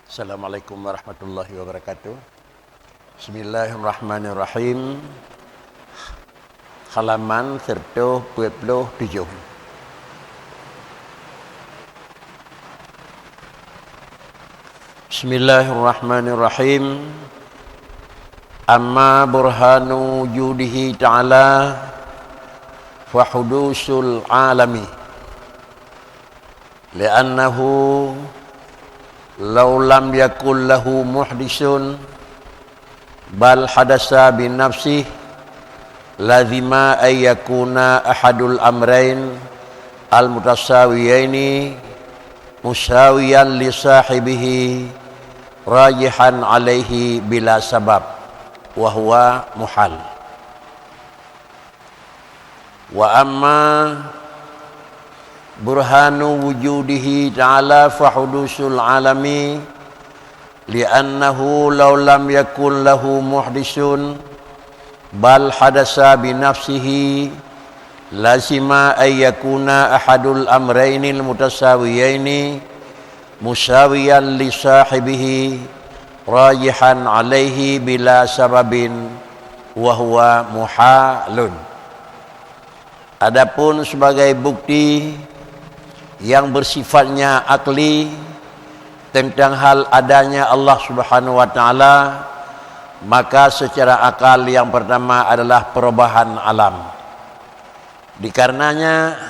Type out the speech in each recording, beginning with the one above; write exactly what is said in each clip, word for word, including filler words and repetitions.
Assalamualaikum warahmatullahi wabarakatuh. Bismillahirrahmanirrahim. Halaman seratus empat puluh tujuh. Bismillahirrahmanirrahim. Amma burhanu wujudihi ta'ala fa hudusul alami. Li'annahu law lam yakul lahu muhdisun bal hadasa bi nafsih lazima ay yakuna ahadul amrayn al mutasawiyaini musawiyan li sahibihi rajihan alaihi bila sabab wa huwa muhal. Wa amma burhanu wujudihi ta'ala fa hudusul alami li'annahu law lam yakun lahu muhdisun bal hadasa bi nafsihi lazima ay yakuna ahadul amraynil mutasawiyaini musawiyan li sahibihi rajihan alaihi bila sababin wa huwa muhalun. Adapun sebagai bukti yang bersifatnya akli tentang hal adanya Allah Subhanahu wa Ta'ala, maka secara akal yang pertama adalah perubahan alam. Dikarenanya,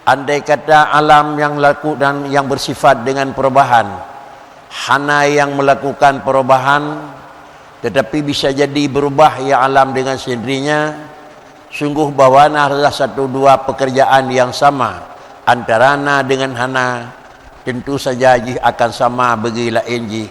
andai kata alam yang laku dan yang bersifat dengan perubahan, hana yang melakukan perubahan, tetapi bisa jadi berubah ia alam dengan sendirinya, sungguh bahwa na adalah satu dua pekerjaan yang sama antara na dengan hana, tentu saja jih akan sama bagi laén jih.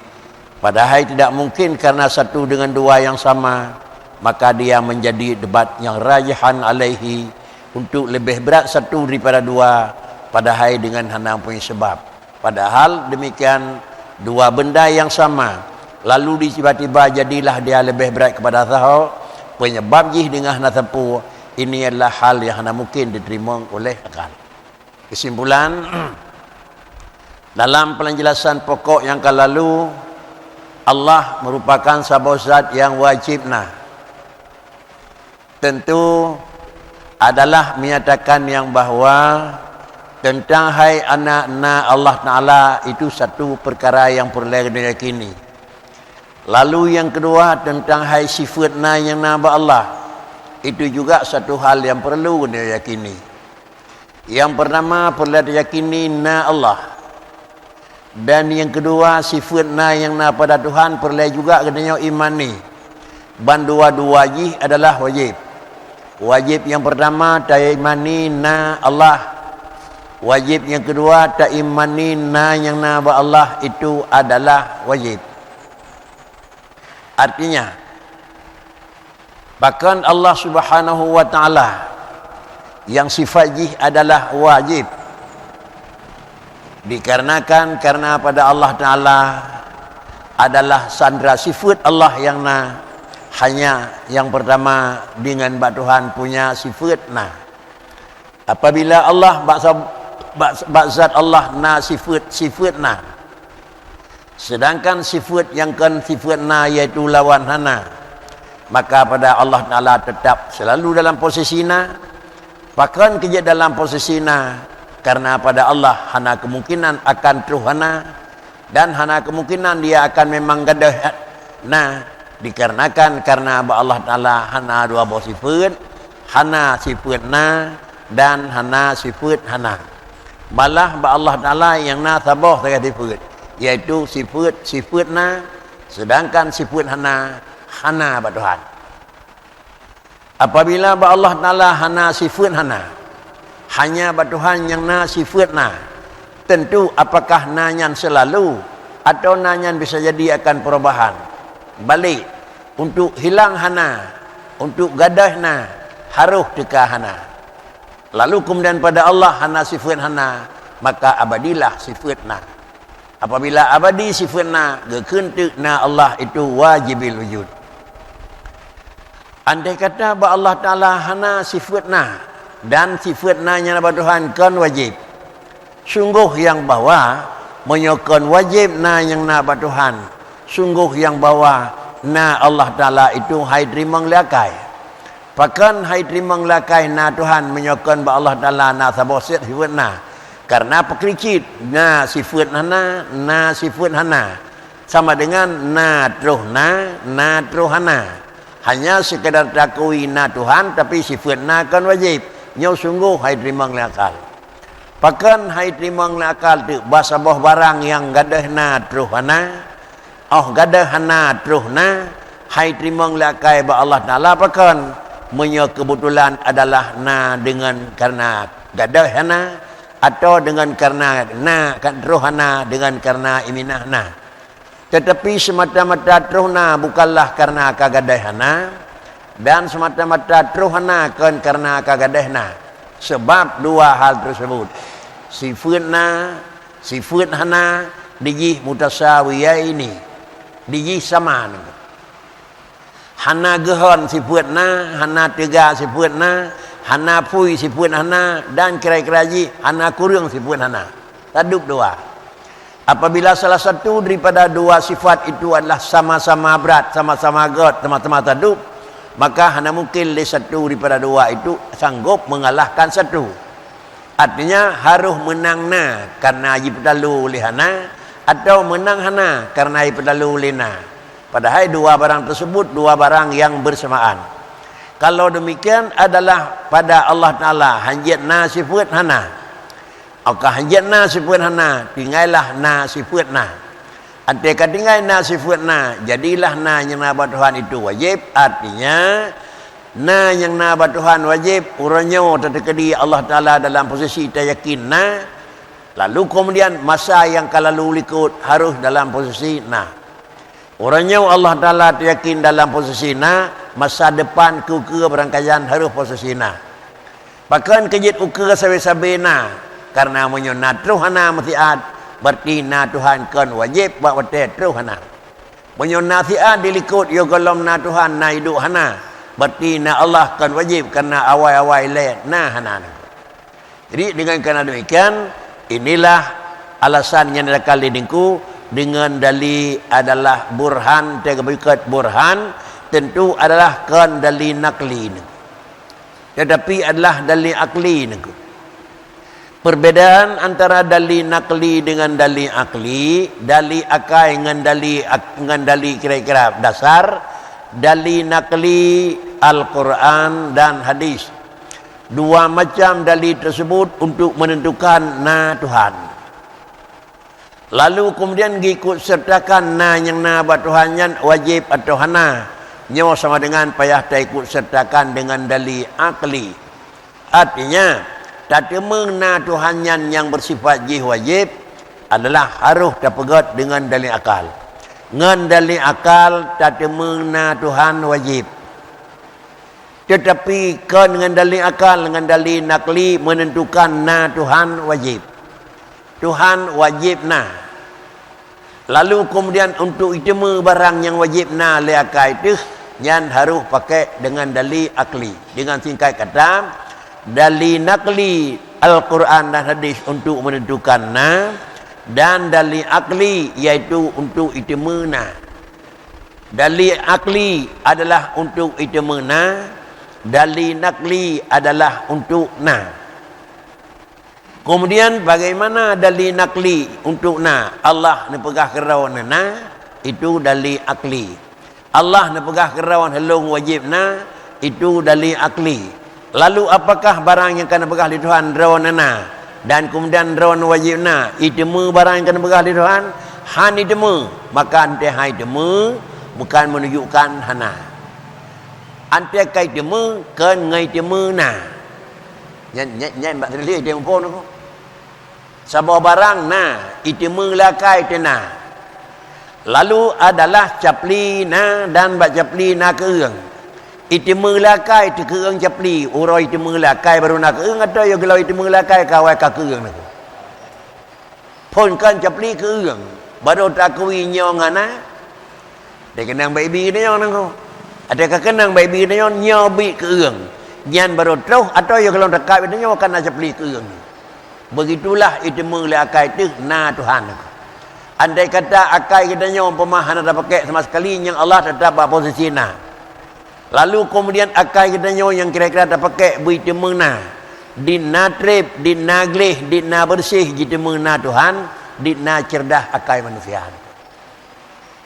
Padahai tidak mungkin karena satu dengan dua yang sama, maka dia menjadi debat yang rajihan alaihi untuk lebih berat satu daripada dua, padahai dengan hana punya sebab. Padahal demikian, dua benda yang sama, lalu tiba-tiba jadilah dia lebih berat kepada sahok, penyebab jih dengan hana teupeu, ini adalah hal yang hana mungkin diterima oleh akal. Kesimpulan, dalam penjelasan pokok yang ka lalu, Allah merupakan saboh zat yang wajib na. Tentu adalah menyatakan yang bahwa tentang hai anak na Allah Ta'ala itu satu perkara yang peureulée diyakini. Lalu yang kedua, tentang hai sifeut na nyang na bak Allah, itu juga satu hal yang perlu diyakini. Yang pertama, peureulée diyakini na Allah. Dan yang kedua, sifeut na nyang na pada Tuhan peureulée juga geutanyoe imani. Ban dua-dua jih adalah wajib. Wajib yang pertama, taimani na Allah. Wajib yang kedua, taimani na nyang na bak Allah, itu adalah wajib. Artinya, pakon Allah Subhanahu wa Ta'ala yang sifat jih adalah wajib? Dikarenakan, karena pada Allah Ta'ala adalah sandra sifeut Allah yang na, hanya yang pertama dengan bak Tuhan punya sifeut na. Apabila Allah bak sa-, bak, bak zat Allah na sifeut, sifeut na, sedangkan sifeut nyang kon sifeut na, yaitu lawan hana, maka pada Allah Ta'ala tetap selalu dalam posisi na. Pakon keujeuet dalam posisi na? Karena pada Allah hana kemungkinan akan troh hana, dan hana kemungkinan dia akan memang gadôh na, dikarenakan karena bak Allah Ta'ala hana dua boh sifeut, hana sifeut na dan hana sifeut hana. Malah bak Allah Ta'ala nyang na saboh sagai sifeut, yaitu sifeut, sifeut na, sedangkan sifeut hana, hana bak Tuhan. Apabila bak Allah Ta'ala hana sifeut hana, hanya bak Tuhan nyang na sifeut na, tentu apakah na nyan seulalu, atau na nyan bisa jadi akan perubahan? Balik, untuk hilang hana, untuk gadôh na, harôh teuka hana. Lalu kemudian pada Allah hana sifeut hana, maka abadilah sifeut na. Apabila abadi sifeut na, geukheun teuk na Allah itu wajibil wujud. Andai kata bak Allah Ta'ala hana sifeut na, dan sifeut na nyang na bak Tuhan kon wajib, sunggoh nyang bahwa Meunyoe kon wajéb na nyang na bak Tuhan, sunggoh nyang bahwa na Allah Taala itu hai teurimong lé akai. Pakon hai teurimong lé akai na Tuhan meunyoe kon bak Allah Taala na saboh sifeuet na? Kareuna peukricit, na sifeuet hana, na sifeuet hana. Sama dengan na troh na, na troh hana. Hanya sekadar takui na Tuhan, tapi sifeuet na kon wajéb. Nyoe sunggoh hai teurimong lé akal. Pakon hai teurimong lé akal teuk, bah saboh barang nyang gadôh na troh hana, óh gadôh hana troh na, hai teurimong lé akai bak Allah Taala pakon? Meunyoe keubeutulan adalah na deungon kareuna gadôh hana, atawa deungon kareuna na ka troh hana deungon kareuna iminah na. Teutapi seumata-mata troh na bukanlah kareuna ka gadôh hana, dan seumata-mata troh hana kon kareuna ka gadôh na. Sabab dua hal teuseubut, sifeuet na, sifeuet hana, dijih mutasawiyaini, dijih sama. Hana geuhon sifeuet na, hana teuga sifeuet na, hana phui sifeuet hana, dan kira-kira jih hana kureueng sifeuet hana. Tadub dua. Apabila salah satu daripada dua sifat itu adalah sama-sama brat, sama-sama gét, sama-sama tadub, maka hana mungkin lé satu daripada dua itu sanggob mengalahkan satu. Artinya, harôh meunang na kareuna jipeutalo lé hana, atawa meunang hana kareuna jipeutalo lé na. Padahai dua barang teuseubut dua barang nyang beursamaan. Kalau deumikian adalah pada Allah Taala hanjeuet na sifeuet hana. Óh ka hanjeuet na sifeuet hana, tinggai lah na sifeuet na. Watée ka tinggai na sifeuet na, jadilah na nyang na bak Tuhan itu wajéb. Artinya, na nyang na bak Tuhan wajéb, uroe nyoe tateukeudi Allah Taala dalam posisi tayakin na, lalu keumudian masa nyang ka lalu likot harôh dalam posisi na. Uroe nyoe Allah Taala tayakin dalam posisi na, masa depan keu-keu beurangkajan harôh posisi na. Pakon keu jeuet ukeue sabe-sabe na? Kareuna meunyoe na troh hana meusiat, berarti na Tuhan kon wajéb bak watée troh hana. Meunyoe na siat di likot yoh gohlom na Tuhan na iduek hana, berarti na Allah kon wajéb kareuna awai-awai lé na hana. Jadi, dengan kareuna demikian, inilah alasan nyang dilakukan lé Teungku, dengan dali adalah burhan, teuka beukeuet burhan, tentu adalah kon dali nakli. Tetapi adalah dali akli Teungku. Perbedaan antara dali nakli dengan dali akli, dali akai ngon dali ak-, ngon dali kira-kira dasar, dali nakli Al-Quran dan hadis. Dua macam dali tersebut untuk menentukan na Tuhan. Lalu kemudian geikut sertakan na nyang na bak Tuhan nyan wajéb atawa hana. Nyoe sama dengan payah taikut sertakan dengan dali akli. Artinya, tateumé na Tuhan nyan nyang beusifat jih wajéb adalah harôh tapeugét dengan dali akal. Ngon dali akal tateumé na Tuhan wajéb. Tetapi kon ngon dali akal, ngon dali nakli menentukan na Tuhan wajéb. Tuhan wajéb na. Lalu kemudian untuk iteumé barang nyang wajéb na lé akai teuh, nyan harôh pakai dengan dali akli. Dengan singkat kata, dali nakli Al-Quran dan hadis untuk menentukan na, dan dali akli yaitu untuk iteumé na. Dali akli adalah untuk iteumé na, dali nakli adalah untuk na. Kemudian, bagaimana dali nakli untuk na? Allah neupeugah keudroe na, itu dali akli. Allah neupeugah keudroe lôn wajéb na, itu dali akli. Lalu, apakah barang nyang ka neupeugah lé Tuhan droe na, dan kemudian droe wajéb na, iteumé barang nyang ka neupeugah lé Tuhan? Hán iteumé. Maka, teuhai teumé bukan menunjukkan hana. Watée ka iteumé, kon ngon iteumé na. Nyan, nyan, nyan bak teulié iteumé phon aku. Saboh barang na, iteumé lé akai teuna. Lalu adalah capli na dan bak capli na keueung. Iteumé lé akai teukeueung capli, uroe iteumé lé akai baru na keueung, atawa yoh geulom iteumé lé akai ka awai ka keueung na. Phon kon capli keueung, baru takui nyoe ngon na. Teukeunong bak ibi geutanyoe nangko. Watée ka keunong bak ibi geutanyoe, nyoe bit keueung. Nyan baru troh, atawa yoh gohlom takab geutanyoe ka na capli keueung. Begitulah iteumé lé akai teuh na Tuhan. Andai kata akai geutanyoe umpama hana tapakék sama sekali, nyang Allah teutap bak posisi na. Lalu keumudian akai geutanyoe nyang kira-kira tapakék beu teumé na, dit na treb, dit na gleh, dit na beureuséh, jiteumé na Tuhan, dit na ceureudah akai manusia.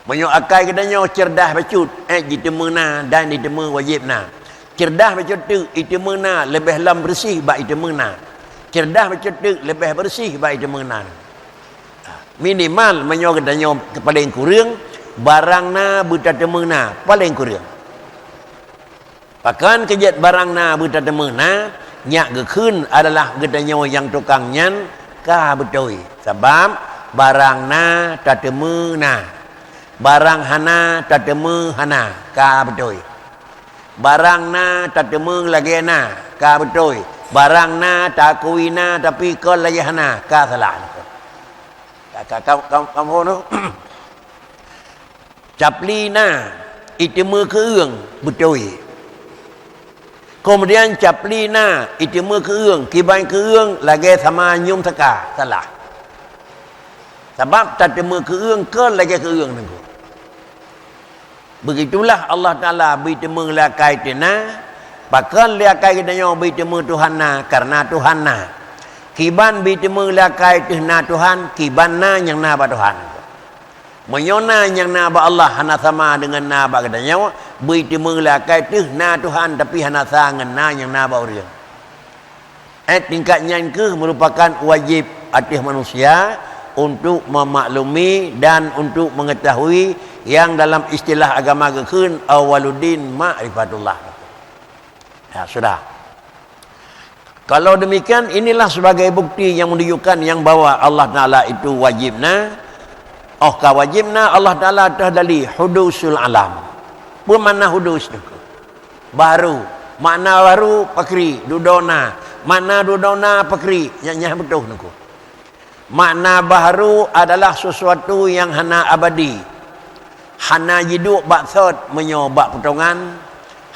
Meunyoe akai geutanyoe ceureudah bacut, ék jiteumé na dan jiteumé wajéb na. Ceureudah bacut teuk jiteumé na leubeh lom beureuséh bak jiteumé na. Ceureudah bacut teuk leubeh beureuséh bak jiteumé na. Minimal meunyoe geutanyoe paleng kureueng, barang na beu tateumé na paleng kureueng. Pakon keu jeuet barang na beu tateumé na, nyak geukheun adalah geutanyoe nyang tukang nyan ka beutôi. Sabab barang na tateumé na, barang hana tateumé hana, ka beutôi. Barang na tateumé lagée na, ka beutôi. Barang na taakui na tapi kon lagée hana, ka salah. Ka, ka, ka, ka, ka, Capli na, jiteumé keu-ueng, beutôi. Keumudian capli na, jiteumé keu-ueng, kiban keu-ueng lagée sama nyum saka, salah. Sabab tateumé keu-ueng kon lagée keu-ueng teungku. Beugitulah Allah Taala beu jiteumé lé akai teuh na, pakon lé akai geutanyoe beu jiteumé Tuhan na, kareuna Tuhan na. Kiban beu jiteumé lé akai teuh na Tuhan, kiban na nyang na bak Tuhan. Meunyoe na nyang na bak Allah hana sama deungon na bak geutanyoe, beu jiteumé lé akai teuh na Tuhan tapi hana sa ngon na nyang na bak ureuëng. Eh, tingkat nyan kheueh meurupakan wajéb ateueh manusia untuk meumaklumi dan untuk meungeutahui nyang dalam istilah agama geukheun awwaluddin ma'rifatullah. Ya, sudah. Kalau demikian, inilah sebagai bukti yang menunjukkan yang bahwa Allah Taala itu wajib na. Oh ka wajib na Allah Taala teuh dari hudusul alam. Peue makna hudus tu? Baru. Makna baru pakri, dudoe na. Makna dudoe na pakri, nyan, nyan beutôi nuku. Makna bahru adalah sesuatu yang hana abadi. Hana jiduek bak sot meunyoe bak peutongan,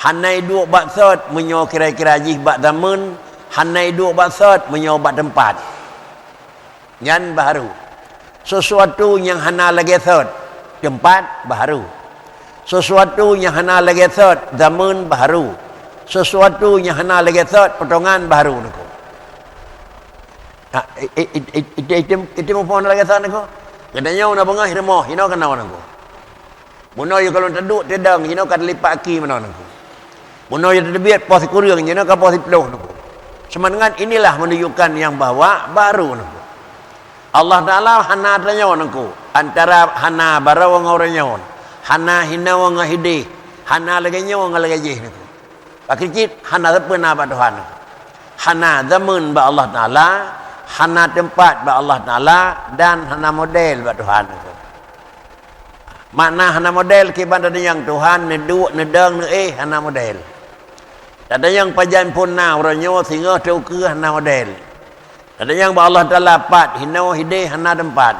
hana jiduek bak sot meunyoe kira-kira jih bak zameun, hana jiduek bak sot meunyoe bak teumpat. Nyan bahru. Sesuatu nyang hana lagée sot, teumpat, bahru. Sesuatu nyang hana lagée sot, zameun, bahru. Sesuatu nyang hana lagée sot, peutongan, bahru nuku. Ha, i-, i-, i-, i-, i-, item, item muphom lagée sot nuku. Geutanyoe na beungoh rumoh, inoe keunoe nuku. Bunoe yue kalon teuduek teudong, inoe ka teulipat aki meunoe nuku. Bunoe yue teuteubiet poh sikureueng, inoe ka poh siploh nuku. Sama dengan inilah menunjukkan yang bahwa baru nuku. Allah Taala hana tanyoe nuku, antara hana baroe ngon uroe nyoe, hana hinoe ngon hideh, hana lagée nyoe ngon lagée jih nuku. Pakri cit hana sapeue na bak Tuhan. Hana zameun bak Allah Taala, hana teumpat bak Allah Taala, dan hana model bak Tuhan. Makna hana model kiban teudeungoe Tuhan neuduek, neudong, neuéh, hana model. Teudeungoe pajan phon na uroe nyoe singoh teukeue hana model. Teudeungoe bak Allah Taala pat hinoe hideh hana teumpat.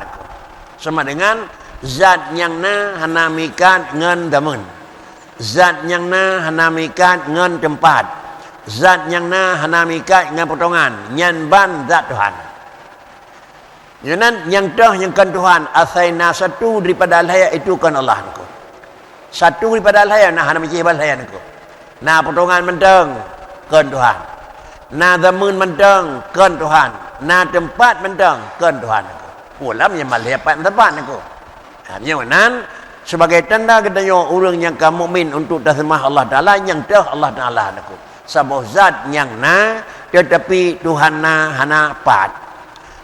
Sama dengan zat nyang na hana meuikat ngon zameun. Zat nyang na hana meuikat ngon teumpat. Zat nyang na hana meuikat ngon peutongan. Nyan ban zat Tuhan. Nyoe nan nyang toh nyang kon Tuhan, asai na satu daripada lhée itu kon Allah nuku. Satu daripada lhée na hana meucih ban lhée nuku. Na peutongan mantong kon Tuhan. Na zameun mantong kon Tuhan. Na teumpat mantong kon Tuhan nuku. Pulam nyang ban lhée pat teumpat nuku. Ha, nyoe nan sebagai tanda geutanyoe ureuëng nyang ka mukmin untuk taseumah Allah Taala nyang toh Allah Taala nuku. Saboh zat nyang na, teutapi Tuhan na hana pat.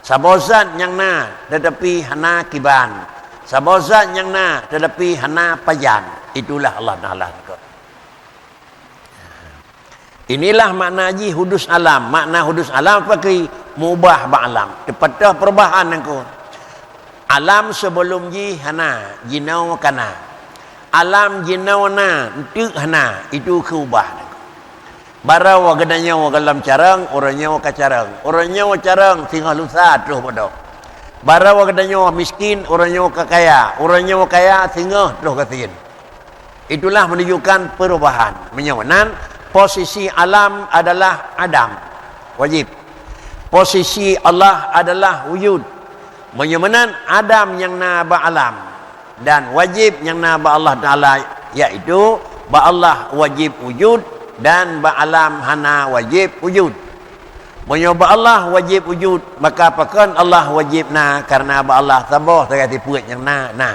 Saboh zat nyang na, teutapi hana kiban. Saboh zat nyang na, teutapi hana pajan. Itulah Allah Taala. Inilah makna jih hudus alam. Makna hudus alam pakri mubah bak alam. Teupeutah perubahan nangku. Alam sebelum jih hana, jinoe kana. Alam jinoe na, enteuk hana, itu keu ubah. Baroe geutanyoe gohlom carông, uroe nyoe ka carông. Uroe nyoe carông, singoh lusa troh bodoh. Baroe geutanyoe miskin, uroe nyoe ka kaya. Uroe nyoe kaya, singoh troh gasien. Itulah menunjukkan perubahan. Meunyoe nan, posisi alam adalah adam. Wajib. Posisi Allah adalah wujud. Meunyoe meunan, adam nyang na bak alam dan wajéb nyang na bak Allah Taala, yaitu bak Allah wajéb wujud dan bak alam hana wajéb wujud. Meunyoe bak Allah wajéb wujud, maka pakon Allah wajéb na, kareuna bak Allah saboh sagai sifeuet nyang na, na.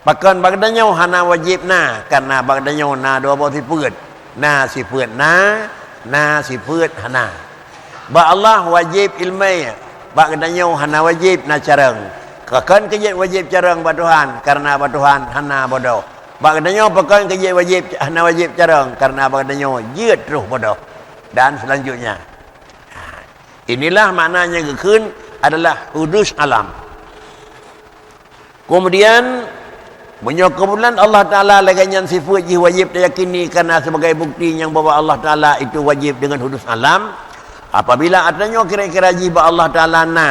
Pakon bak geutanyoe hana wajéb na, kareuna bak geutanyoe na dua boh sifeuet. Na sifeuet na, na sifeuet hana. Bak Allah wajéb iéleumé, bak geutanyoe hana wajéb na carông. Pakon keu jeuet wajéb carông bak Tuhan, kareuna bak Tuhan hana bodoh. Bak geutanyoe pakon keu jeuet wajéb, hana wajéb carông, kareuna bak geutanyoe jeuet troh bodoh. Dan selanjutnya. Inilah makna nyang geukheun adalah hudus alam. Keumudian, meunyoe keubeutulan Allah Taala lagée nyan sifeuet jih wajéb tayakini, kareuna sibagai bukeuti nyang bahwa Allah Taala itu wajéb deungon hudus alam, apabila ata nyoe kira-kira jih bak Allah Taala na,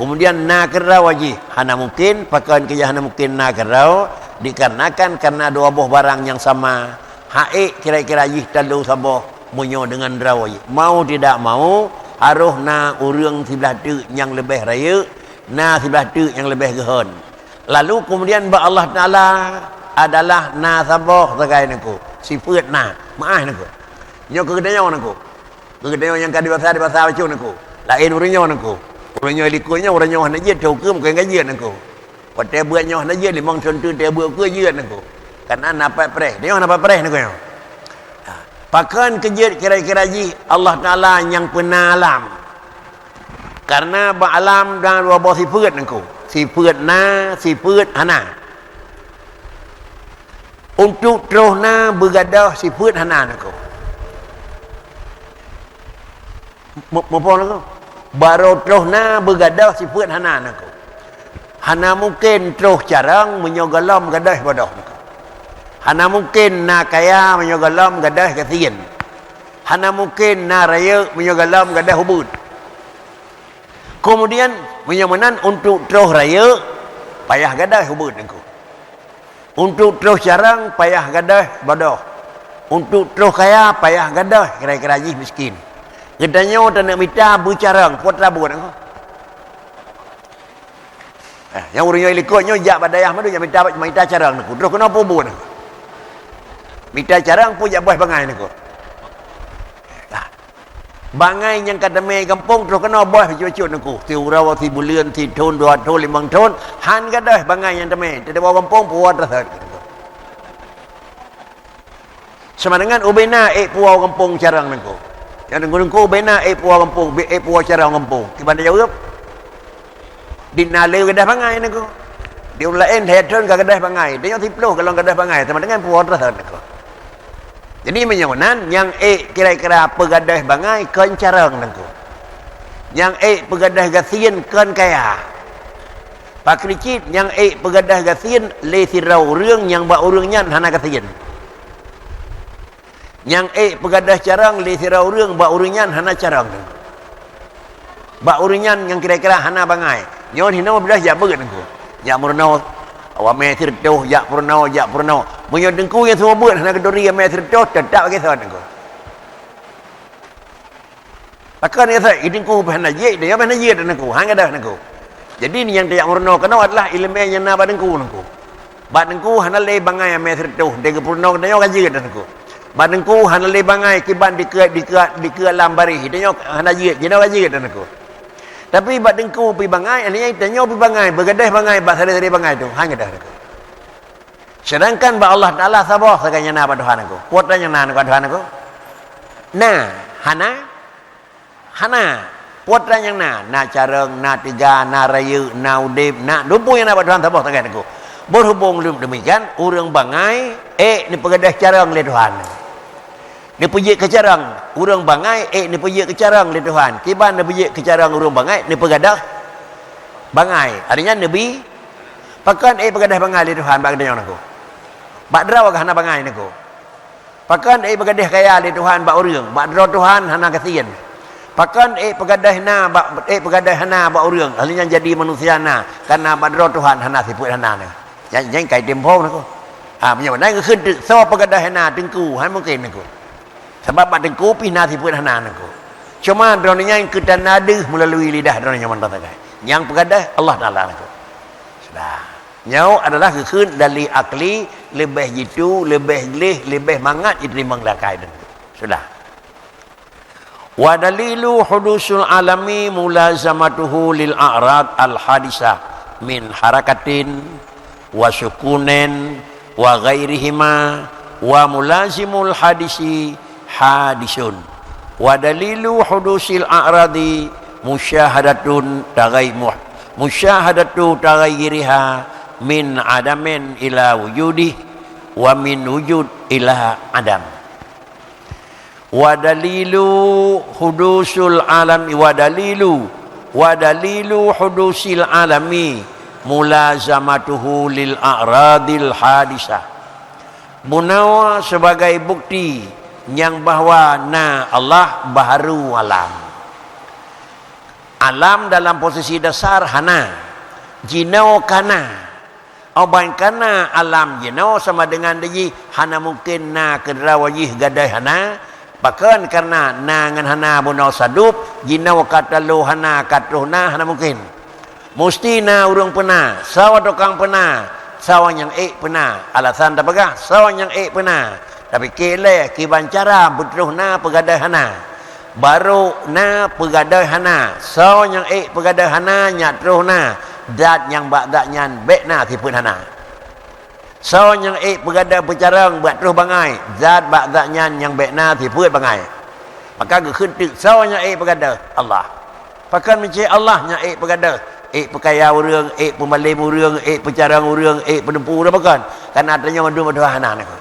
keumudian na keudroe jih, hana mungken, pakon keu jih hana mungken na keudroe, dikarenakan kareuna dua boh barang nyang sama, hak ék kira-kira jih talo saboh, meunyoe deungon droe jih. Mau tidak mau, harôh na ureuëng siblah teuk nyang leubeh rayeuk, na siblah teuk nyang leubeh geuhon. Lalu keumudian bak Allah Taala adalah na saboh sagai nangku, sifeuet na, meuáh nangku. Nyoe keu geutanyoe nangku. Keu geutanyoe nyang ka dewasa, dewasa bacut nangku. Laén ureuëng nyoe nangku. Ureuëng nyoe likot nyoe, ureuëng nyoe hana jeuet, teuh ukeue mungken ka jeuet nangku. Watée beuet nyoe hana jeuet, limong thon teuk tée beuet ukeue jeuet nangku. Kareuna na pat preh. Nyoe hana pat preh nangku nyoe. Ha. Pakon keu jeuet kira-kira jih Allah Taala nyang peuna alam. Kareuna bak alam na dua boh sifeuet nangku. Sifeuet na, sifeuet hana. Untuk troh na beugadôh sifeuet hana nangku. Mu-, muphom nangku. Barô troh na beugadôh sifeuet hana nangku. Hana mungken troh carông meunyoe gohlom gadôh bodoh nangku. Hana mungken na kaya meunyoe gohlom gadôh gasien. Hana mungken na rayeuk meunyoe gohlom gadôh ubeuet. Keumudian, meunyoe meunan untuk troh rayeuk, payah gadôh ubeuet nangku. Untuk troh carông payah gadôh bodoh. Untuk troh kaya payah gadôh kira-kira jih miskin. Geutanyoe taneuk mita beucarông, peue teuma buet nangku. Eh, nyang ureuëng nyoe likot nyoe jak bak dayah mandum jak mita, mita carông nangku. Troh keunoe peue buet nangku. Mita carông peue jak boh bangai nangku. Nah, bangai nyang ka teumé gampông troh keunoe boh bacut-bacut nangku. Siuroe, sibuleuen, sithon, dua thon, limong thon, han gadôh bangai nyang teumé. Teudeungoe gampông puwoe teurasot. Sama dengan ubena ék puwoe gampông carông nangku. Nyang nangku-nangku ubena ék puwoe gampông, ék puwoe carông gampông. Kiban jaweueb? Di na le gadôh bangai nangku. Di ureuëng laén that thon ka gadôh bangai. Di nyoe siploh kalon gadôh bangai sama dengan puwoe teurasot nangku. Jadi meunyoe nan nyang ék kira-kira peugadôh bangai kon carông nangku. Nyang ék peugadôh gasien kon kaya. Pakri cit nyang ék peugadôh gasien lé sidroe ureuëng nyang bak ureuëng nyan hana gasien. Nyang ék peugadôh carông lé sidroe ureuëng bak ureuëng nyan hana carông. Bak ureuëng nyan nyang kira-kira hana bangai. Nyoe hinoe beudoh jak beuet nangku. Jak meurunoe, awak mè sireutôh, jak peurunoe, jak peurunoe. Meunyoe teungku nyang seumeubeuet hana geuturi mè sireutôh, teutap lagée sot nangku. Pakon nyan sot, i teungku pih hana jeuet, nyoe pih hana jeuet nangku, han gadôh nangku. Jadi nyang tajak meurunoe keunoe adalah iéleumé nyang na bak teungku nangku. Bak teungku hana lé bangai mè sireutôh, deuh geupeurunoe keunoe ka jeuet nangku. Bak teungku hana lé bangai kiban dikeue, dikeue, dikeue lam bareh, tanyoe hana jeuet, jinoe ka jeuet nangku. Tapi bak teungku pih bangai, aneuk nyan tanyoe pih bangai, beugadôh bangai bak sabe-sabe bangai tu, han gadôh nangku. Sedangkan bak Allah Taala saboh sagai nyang na bak Tuhan nangku. Peue nyang na bak Tuhan nangku? Na, hana? Hana. Peue nyang na? Na carông, na teuga, na rayeuk, na udeb, na dumpeue nyang na bak Tuhan saboh sagai nangku. Berhubung lom demikian, ureuëng bangai ék neupeugadôh carông lé Tuhan. Neupeujeuet keu carông ureuëng bangai, ék neupeujeuet keu carông lé Tuhan. Kiban neupeujeuet keu carông ureuëng bangai, neupeugadôh bangai. Artinya neubi, pakon ék peugadôh bangai lé Tuhan bak geutanyoe nangku? Bak droe ka hana bangai nangku. Pakon ék peugadôh kaya lé Tuhan bak ureuëng, bak droe Tuhan hana gasien. Pakon ék peugadôh na bak, ék peugadôh hana bak ureuëng, artinya jadi manusia na, kareuna bak droe Tuhan hana sifeuet hana nyan. Nyan, nyan ka item phon nangku. Ha, meunyoe na geukheun teuk, soe peugadôh hana teungku, han mungken nangku. Sabab bak teungku pih na sifeuet hana nangku. Cuma droeneuh nyan keu tanda deuh meulalui lidah droeneuh nyan mantong sagai. Nyang peugadôh Allah Taala nangku. Sudah. Nyoe adalah geukheun dalil akli, leubeh jitu, leubeh gleh, leubeh mangat jiteurimong lé akai nangku. Sudah. Wa dalilu hudusul alami mulazamatuhu lil a'rad al hadisah min harakatin wa sukunin wa ghairihima, wa mulazimul hadisi hadisun. Wa dalilu hudusil a'radi musyahadatun tagai-, muh-, musyahadatu taghayyuriha min adamin ila wujudih wa min wujud ila adam. Wa dalilu hudusul alami, wa dalilu, wa dalilu hudusil alami mulazamatuhu lil a'radil hadisah. Bunoe sebagai bukti nyang bahwa na Allah baharu alam. Alam dalam posisi dasar hana, jinoe ka na. Óh ban ka na alam jinoe sama deungon dijih hana mungken na keudroe jih gadôh hana. Pakon? Kareuna na ngon hana bunoe sadub, jinoe ka talo hana ka troh na, hana mungken. Musti na ureuëng peuna, soe tukang peuna, soe nyang ék peuna. Alasan tapeugah soe nyang ék peuna, tapike lé kiban cara beutroh na peugadôh hana. Barô na peugadôh hana, soe nyang ék peugadôh hana nyak troh na, zat nyang bak zat nyan bék na sifeuet hana. Soe nyang ék peugadôh peucarông bak troh bangai, zat bak zat nyan nyang bék na sifeuet bangai. Maka geukheun teuk soe nyang ék peugadôh? Allah. Pakon meucé Allah nyang ék peugadôh? Ék peukaya ureuëng, ék peumalém ureuëng, ék peucarông ureuëng, ék peuneumpu ureuëng, pakon? Kareuna tanyoe mandum meutuha hana nangku.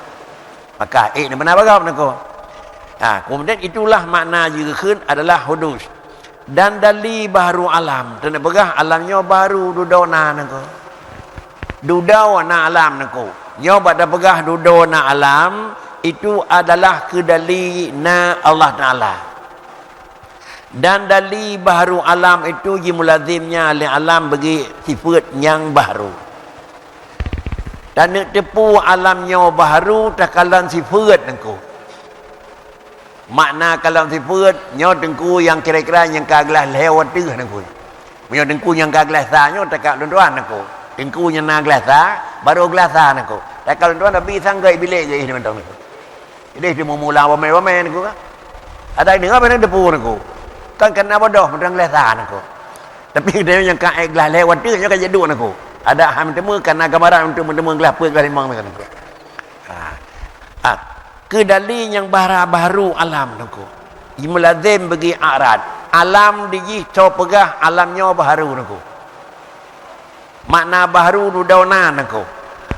Maka ék neupeuna bagah nangku. Ha, kemudian itulah makna jih geukheun adalah hudus. Dan dali baharu alam, teuneuk peugah alam nyoe baru dudoe na nangku. Dudoe na alam nangku. Nyoe bak tapeugah dudoe na alam, itu adalah keudali na Allah Taala. Dan dali baharu alam itu jimulazimnya lé alam bagi sifeuet nyang baharu. Taneuk teupeu alam nyoe baharu takalon sifeuet nangku. Makna kalon sifeuet nyoe teungku nyang kira-kira nyang ka glaih lhée wateuh nangku. Meunyoe teungku nyang ka glaih sa nyoe takak lôn tuan nangku. Teungku nyang na glaih sa, baru glaih sa nangku. Takak lôn tuan tapi sanggai bilék jih mantong nangku. Ideh teumumula wamé-wamé nangku ka. Ada deungoe bak teupeu nangku. Kan kana bodoh mantong glaih sa nangku. Tapi geutanyoe nyang ka ék glaih lhée wateuh nyoe ka jaduk nangku. Ada hai meuteumé kana gambaran untuk meuteumé glaih peuet glaih limong nangku. Ha. Ha. Keudali nyang bahra baharu alam nangku. Jimeulazem bagi a'rad. Alam dijih tho peugah alam nyoe baharu nangku. Makna baharu dudoe na nangku.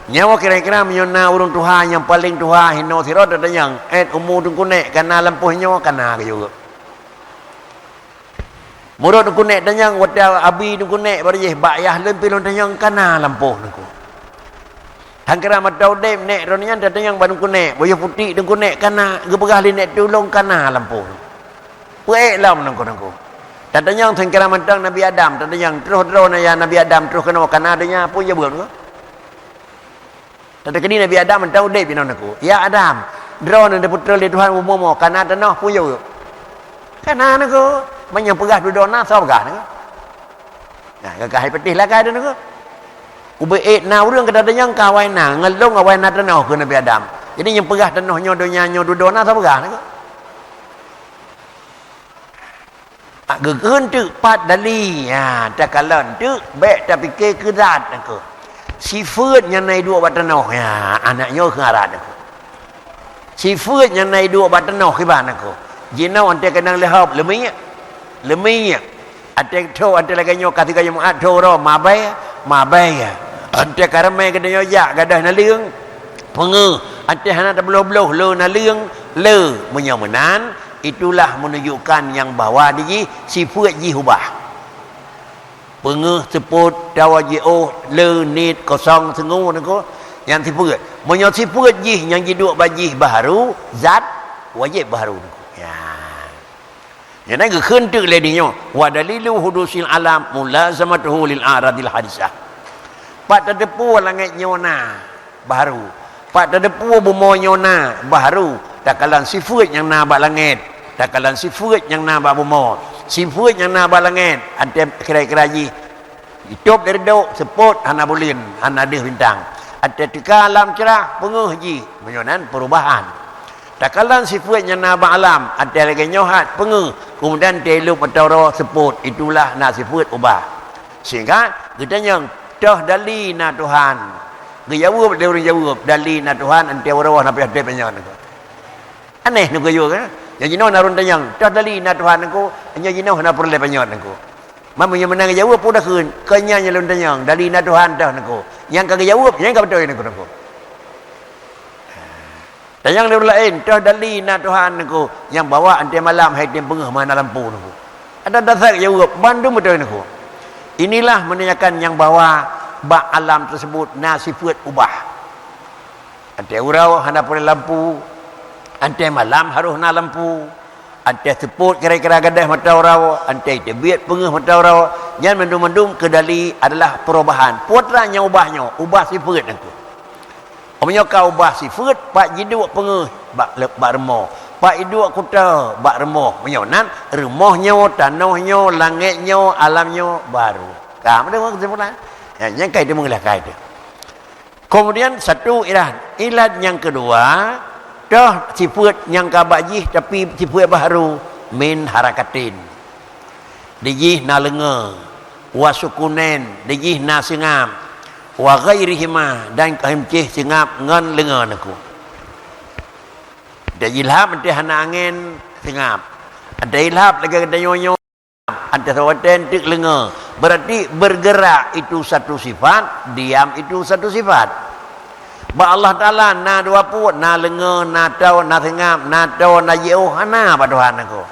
Nyoe kira-kira meunyoe na ureuëng tuha nyang paleng tuha hinoe sidroe tatanyong, "Ét umu teungku nék kana lampôh nyoe?" Kana geujaweueb. Meunurot teungku nék tanyong, watée abi teungku nék bak jih bak yah lôn pih lôn tanyong kana lampôh nangku. Sangkira mata udeb nék droeneuh nyan tatanyong bak teungku nék, boh yoh putik teungku nék kana, geupeugah lé nék tulông kana lampôh. Peuék lom nangku-nangku. Tatanyong sangkira mantong Nabi Adam, tatanyong troh droeneuh ya Nabi Adam troh keunoe kana donya, peue jaweueb nangku? Tateukeudi Nabi Adam mantong udeb inoe nangku. Ya Adam, droeneuh neupeutrön lé Tuhan bumoe kana tanoh, peue jaweueb? Kana nangku. Meunyoe peugah dudoe na, soe peugah nangku? Nah, ka hai peutih lakai tu nangku. Ubé ék na ureuëng ka tatanyong ka awai na, ngon lôn awai na tanoh keu Nabi Adam. Jadi nyang peugah tanoh nyoe donya nyoe dudoe na soe peugah nangku? Ah, geukheun teuk pat dali. Ha, takalon teuk bék tapike keu zat nangku. Sifeuet nyang na iduek bak tanoh, ya, aneuk nyoe keu arat nangku. Sifeuet nyang na iduek bak tanoh kiban nangku. Jinoe antée keunong leuhop leumiek, leumiek. Antée tho, antée lagée nyoe ka sigoe Jumat tho uroe, mabée, mabée. Antée ka ramé geutanyoe jak gadôh naleueng, peungeuh. Antée hana tabloh-bloh le naleueng, le. Meunyoe meunan, itulah meununjukkan nyang bahwa dijih sifeuet jih ubah. Peungeuh, seupôt, tawa jiôh, le, niet, kosong, seungue nangku. Nyan sifeuet. Meunyoe sifeuet jih nyang jiduek bak jih baharu, zat wajéb baharu nangku. Ya. Nyan geukheun teuk lé di nyoe, wa dalilu hudusil alam mulazamatuhu lil a'radil hadisah. Pat tateupeue langét nyoe na baharu. Pat tateupeue bumoe nyoe na baharu. Takalon sifeuet nyang na bak langét, takalon sifeuet nyang na bak bumoe. Sifeuet nyang na bak langét, antée kira-kira jih Itôb dari dôk, seupôt hana buleuen, hana deuh bintang. Até teuka lam cerah, peungeuh jih, meunyoe nan peurubahan. Takalon sifeuet nyang na bak alam, até lagée nyoe hat, peungeuh, keumudian teulôp mata uroe seupôt, itulah na sifeuet ubah. Sehingga geutanyong, "Toh dali na Tuhan?" Geujaweueb lé ureuëng jaweueb, "Dali na Tuhan, até uroe na piôh teupeue nyoe." Aneh nyoe geuyue kan? Nyang jinoe na ureuëng tanyong, "Toh dali na Tuhan Teungku?" Nyang jinoe na peureulée panyöt Teungku. Meunyoe meunan geujaweueb, peue dakheun, "Kon nyan nyang lôn tanyong, dali na Tuhan toh Teungku?" Nyang ka geujaweueb, nyang ka beutôi Teungku, Teungku. Tanyong lé ureuëng laén, "Toh dali na Tuhan Teungku?" Nyang bahwa até malam hai tem peungeuh mana lampu Teungku. Ada dasar geujaweueb, bandum beutôi Teungku. Inilah menandakan nyang bahwa bak alam tersebut na sifeuet ubah. Até uroe hana peureulée lampu, até malam harôh na lampu, até seupôt kira-kira gadôh mata uroe, até teubiet peungeuh mata uroe, nyan mandum-mandum keudali adalah perubahan. Peue treuk nyang ubah nyoe, ubah sifeuet Teungku. Meunyoe ka ubah sifeuet, pat jiduek peungeuh bak, bak rumoh, pat jiduek kuto bak rumoh. Meunyoe nan, rumoh nyoe, tanoh nyoe, langét nyoe, alam nyoe baru. Ka, meudeungoe keusimpulan? Ya, nyang ka itu mengelah ka itu. Kemudian satu ilat, ilat nyang keudua, toh sifeuet nyang ka bak jih tapi sifeuet baharu, min harakatin. Di jih na leungoe, wa sukunen, di jih na seungab, wa ghairihima, dan ka himceh seungab ngon leungoe Teungku. Di jih lhab, di hana angén, seungab. Di lhab lagée geutanyoe nyoe. Antara watée teuk leungoe, berarti bergerak itu satu sifat, diam itu satu sifat. Bak Allah Taala na dua pue, na leungoe, na toe, na seungab, na toe, na jiôh, hana bak Tuhan Teungku.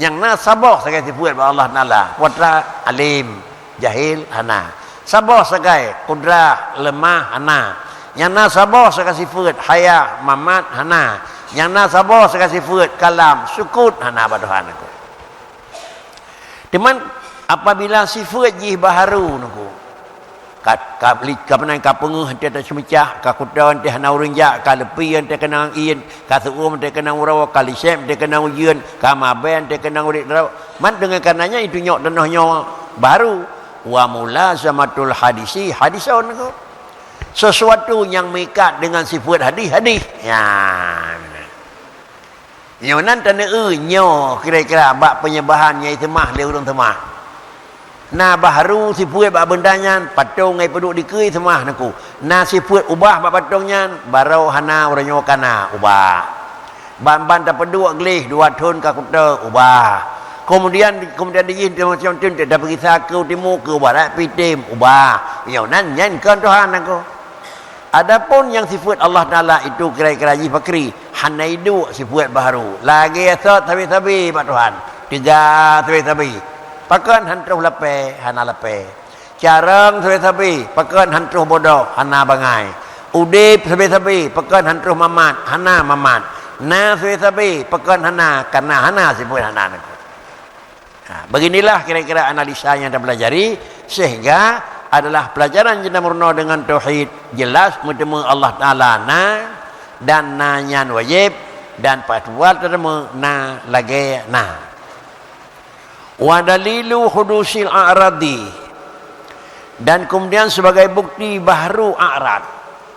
Nyang na saboh sagai sifeuet bak Allah Taala, kuasa, alim, jahil, hana. Saboh sagai kudrah, leumah, hana. Nyang na saboh sagai sifeuet hayah, mamat, hana. Nyang na saboh sagai sifeuet kalam, sukut, hana bak Tuhan Teungku. Teuma apabila sifeuet jih baharu Teungku, ka, ka, li, ka meunan ka peungeuh teuh taseumeucah, ka kuto teuh hana ureuëng jak, ka leupie teuh keunong ién, ka seuuem teuh keunong uroe, ka liseb teuh keunong ujeuen, ka mabée teuh keunong uret droe, man deungon kareuna nyan itu nyok tanoh nyoe baharu. Wa mulazamatul hadisi hadisun Teungku. Sesuatu nyang meuikat dengan sifeuet hadis, hadis. Ya. Nyoe nan taneue nyoe kira-kira bak penyembahan nyang iseumah lé ureuëng seumah. Na baharu sifeuet bak benda nyan, patong nyang ipeuduek dikeue iseumah Teungku. Na sifeuet ubah bak patong nyan, baroe hana uroe nyoe ka na ubah. Ban-ban tapeuduek gleh dua thon ka kuto ubah. Kemudian, kemudian di jih macam tu, tapeugisa keu timu, keu barat, pih tem ubah. Nyoe nan nyan kon Tuhan Teungku. Adapun nyang sifeuet Allah Taala itu kira-kira jih pakri, hana iduek sifeuet baharu. Lagée sot sabe-sabe bak Tuhan, teuga sabe-sabe. Pakon han troh lapée, hana lapée. Carông sabe-sabe, pakon han troh bodoh, hana bangai. Udeb sabe-sabe, pakon han troh mamat, hana mamat. Na sabe-sabe, pakon hana, kareuna hana sifeuet hana Teungku. Ha, beginilah kira-kira analisa yang kita pelajari, sehingga adalah pelajaran jina meurunoe dengan tauhid, jelas meuteumé Allah Taala na, dan na nyan wajéb, dan patual teuteumé na lagée na. Wa dalilu hudusil a'radi, dan kemudian sebagai bukti baharu a'rad,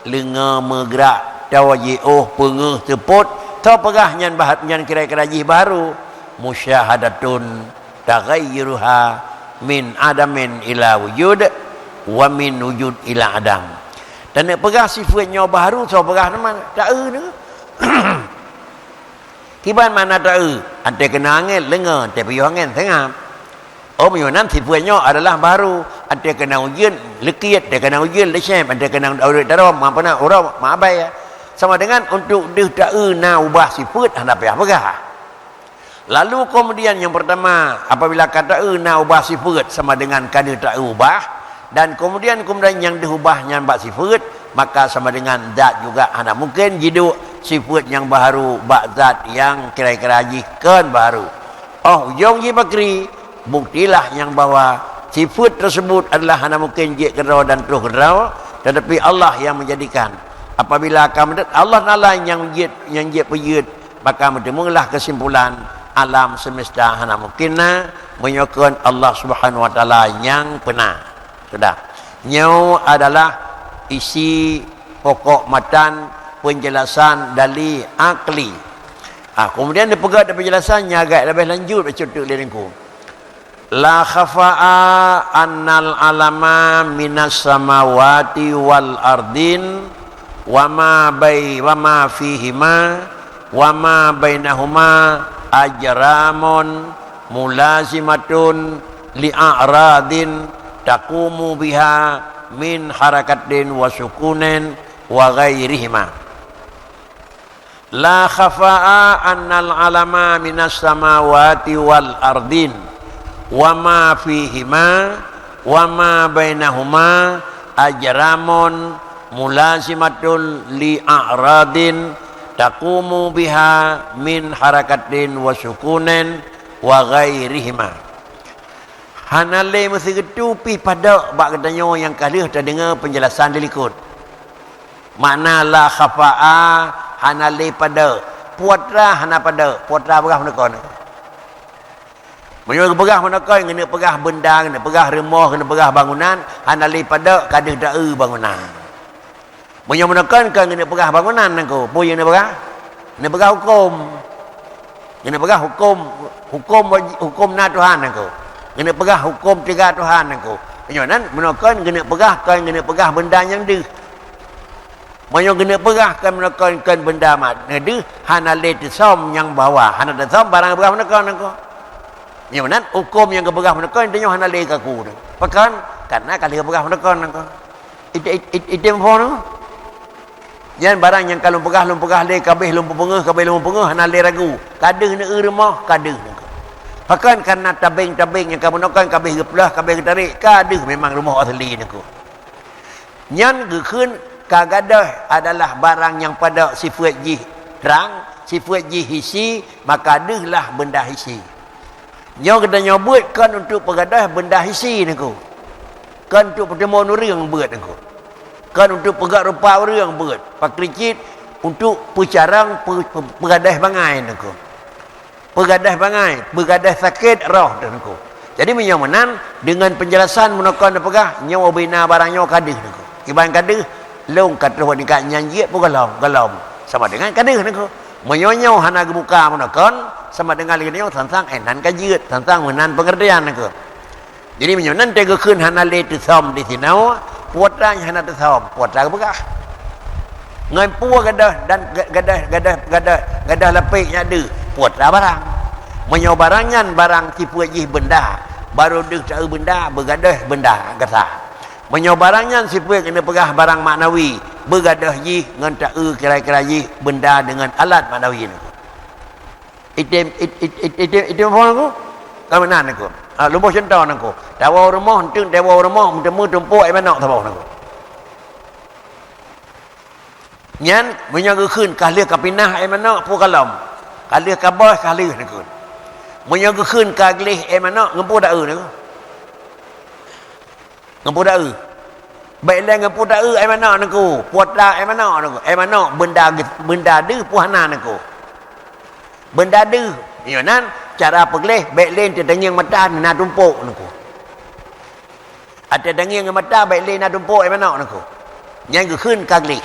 leungoe meugerak, toe jiôh, peungeuh seupôt, toe peugah nyan bah-, nyan kira-kira jih baharu, musyahadatun taghayyuruha min adamin ila wujud wa min wujud ila adam. Taneuk peugah sifeuet nyoe baharu, soe peugah teuma? Taeu nyoe. Kiban makna taeu? Até keunong angén, leungoe, até piôh angén, seungab. Oh, meunyoe nan sifeuet nyoe adalah baharu, até keunong ujeuen, leukét, até keunong ujeuen, leuseb, até keunong uret darom, ma peuna, uroe, ma abée. Sama dengan untuk deuh taeu na ubah sifeuet, hana payah peugah. Lalu kemudian yang pertama, apabila ka taeu na ubah sifeuet sama dengan ka deuh taeu ubah, dan kemudian, kemudian nyang deuh ubah nyan bak sifeuet, maka sama dengan zat juga hana mungken jiduek sifeuet nyang baharu bak zat nyang kira-kira jih kon baharu. Oh, ujong jih pakri, buktilah nyang bahwa sifeuet tersebut adalah hana mungken jeuet keudroe dan troh keudroe, tetapi Allah yang menjadikan. Apabila ka meudat, Allah Taala nyang jeuet, nyang jeuet peujeuet, maka meuteumeulah kesimpulan alam semesta hana mungkin na, Meunyoe kon Allah Subhanahu wa Taala nyang peuna. Sudah. Nyoe adalah isi pokok matan penjelasan dalil akli. Ha, kemudian dipeugah di penjelasan nyang agak leubeh lanjut bacut teuk lé Teungku. La khafa'a annal alama minas samawati wal ardin wa ma bai-, wa ma fihima wa ma bainahuma ajramun mulazimatun li a'radin taqumu biha min harakatin wa sukunin wa ghairihima. La khafa'a annal alama minas samawati wal ardin wa ma fihima wa ma bainahuma ajramun mulazimatun li a'radin taqumu biha min harakatin wa sukunin wa ghairihima. Hana lé meuseugeuteu pih padok bak geutanyoe nyang ka lheueh tadeungoe penjelasan di likot. Makna la khafa'a hana lé padok. Putra hana padok. Putra peugah meunakon. Meunyoe geupeugah meunakon, geuneuk peugah beunda, geuneuk peugah rumoh, geuneuk peugah bangunan, hana lé padok, ka deuh taeu bangunan. Meunyoe meunakon kon geuneuk peugah bangunan nangko, peue nyang neupeugah? Neupeugah huköm. Geuneuk peugah huköm, huköm, huköm na Tuhan nangko. Geuneuk peugah huköm teuga Tuhan nangko. Meunyoe nan, meunakon geuneuk peugah kon geuneuk peugah beunda nyang deuh. Meunyoe geuneuk peugah kon meunakon kon beunda mat, na deuh hana lé teusöm nyang bahwa, hana teusöm barang peugah meunakon nangko. Meunyoe nan, huköm nyang geupeugah meunakon tanyoe hana lé kaku. Pakon? Karena ka lheueh peugah meunakon nangko. Ite-, ite-, ite muphom tu? Nyan barang nyang ka lôn peugah, lôn peugah lé, ka abéh lôn peupeungeuh, ka abéh lôn peupeungeuh, hana lé ragu. Ka deuh neueu rumoh, ka deuh nangko. Pakon? Karena tabeng-tabeng nyang ka meunakon, ka abéh geupeuleueh, ka abéh geutarek, ka deuh memang rumoh asli nangko. Nyan geukheun ka gadôh adalah barang nyang padok sifeuet jih trang, sifeuet jih hisi, maka deuh lah beunda hisi. Nyoe geutanyoe beuet kon untuk peugadôh beunda hisi nangko. Kon untuk peuteumon ureuëng beuet nangko. Kon untuk peugét rupa ureuëng beuet. Pakri cit untuk peucarông peu-, peu-, peugadôh bangai nangko. Peugadôh bangai, peugadôh sakét roh nangko. Jadi meunyoe meunan, deungon penjelasan meunakon neupeugah, nyoe ubena barang nyoe ka deuh nangko. Kiban ka deuh, lôn ka troh ningkat nyan jeuet peugohlom, gohlom. Sama dengan ka deuh nangko. Meunyoe nyoe hana geubuka meunakon, sama dengan lagée nyoe sangsang, eh, nan ka jeuet, sangsang meunan pengertian nangko. Jadi meunyoe nan teugeukheun hana lé teusöm disinoe, putra nyan hana teusöm, putra geupeugah. Ngon peue gadôh dan ga-, gadôh, gadôh, gadôh, gadôh lapék nyan deuh, putra barang. Meunyoe barang nyan barang sifeuet jih beunda, barô deuh taeu beunda, beugadôh beunda gata. Meunyoe barang nyan sifeuet keuneuk peugah barang maknawi, beugadôh jih ngon taeu kira-kira jih beunda deungon alat maknawi nyan. Item, it-, it-, it-, item, item phon aku. Ka meunan aku. Ha, lubôh cuntoh aku. Tawoe rumoh, enteuk tawoe rumoh, meuteumé tumpôk ié manok saboh aku. Nyan, meunyoe geukheun ka lheueh ka pinah ié manok, peue ka lom. Ka lheueh ka boh, ka lheueh aku. Meunyoe geukheun ka gleh ié manok, ngon peue taeu aku. Ngon peue taeu. Bék lé ngon peue taeu ié manok nangko, peue ta ié manok nangko. Ié manok beunda ge-, beunda deuh peue hana nangko. Beunda deuh. Nyoe nan cara peugleh bék lé teutangieng mata na tumpôk nangko. Ateueh tangieng mata bék lé na tumpôk ié manok nangko. Nyan geukheun ka gleh.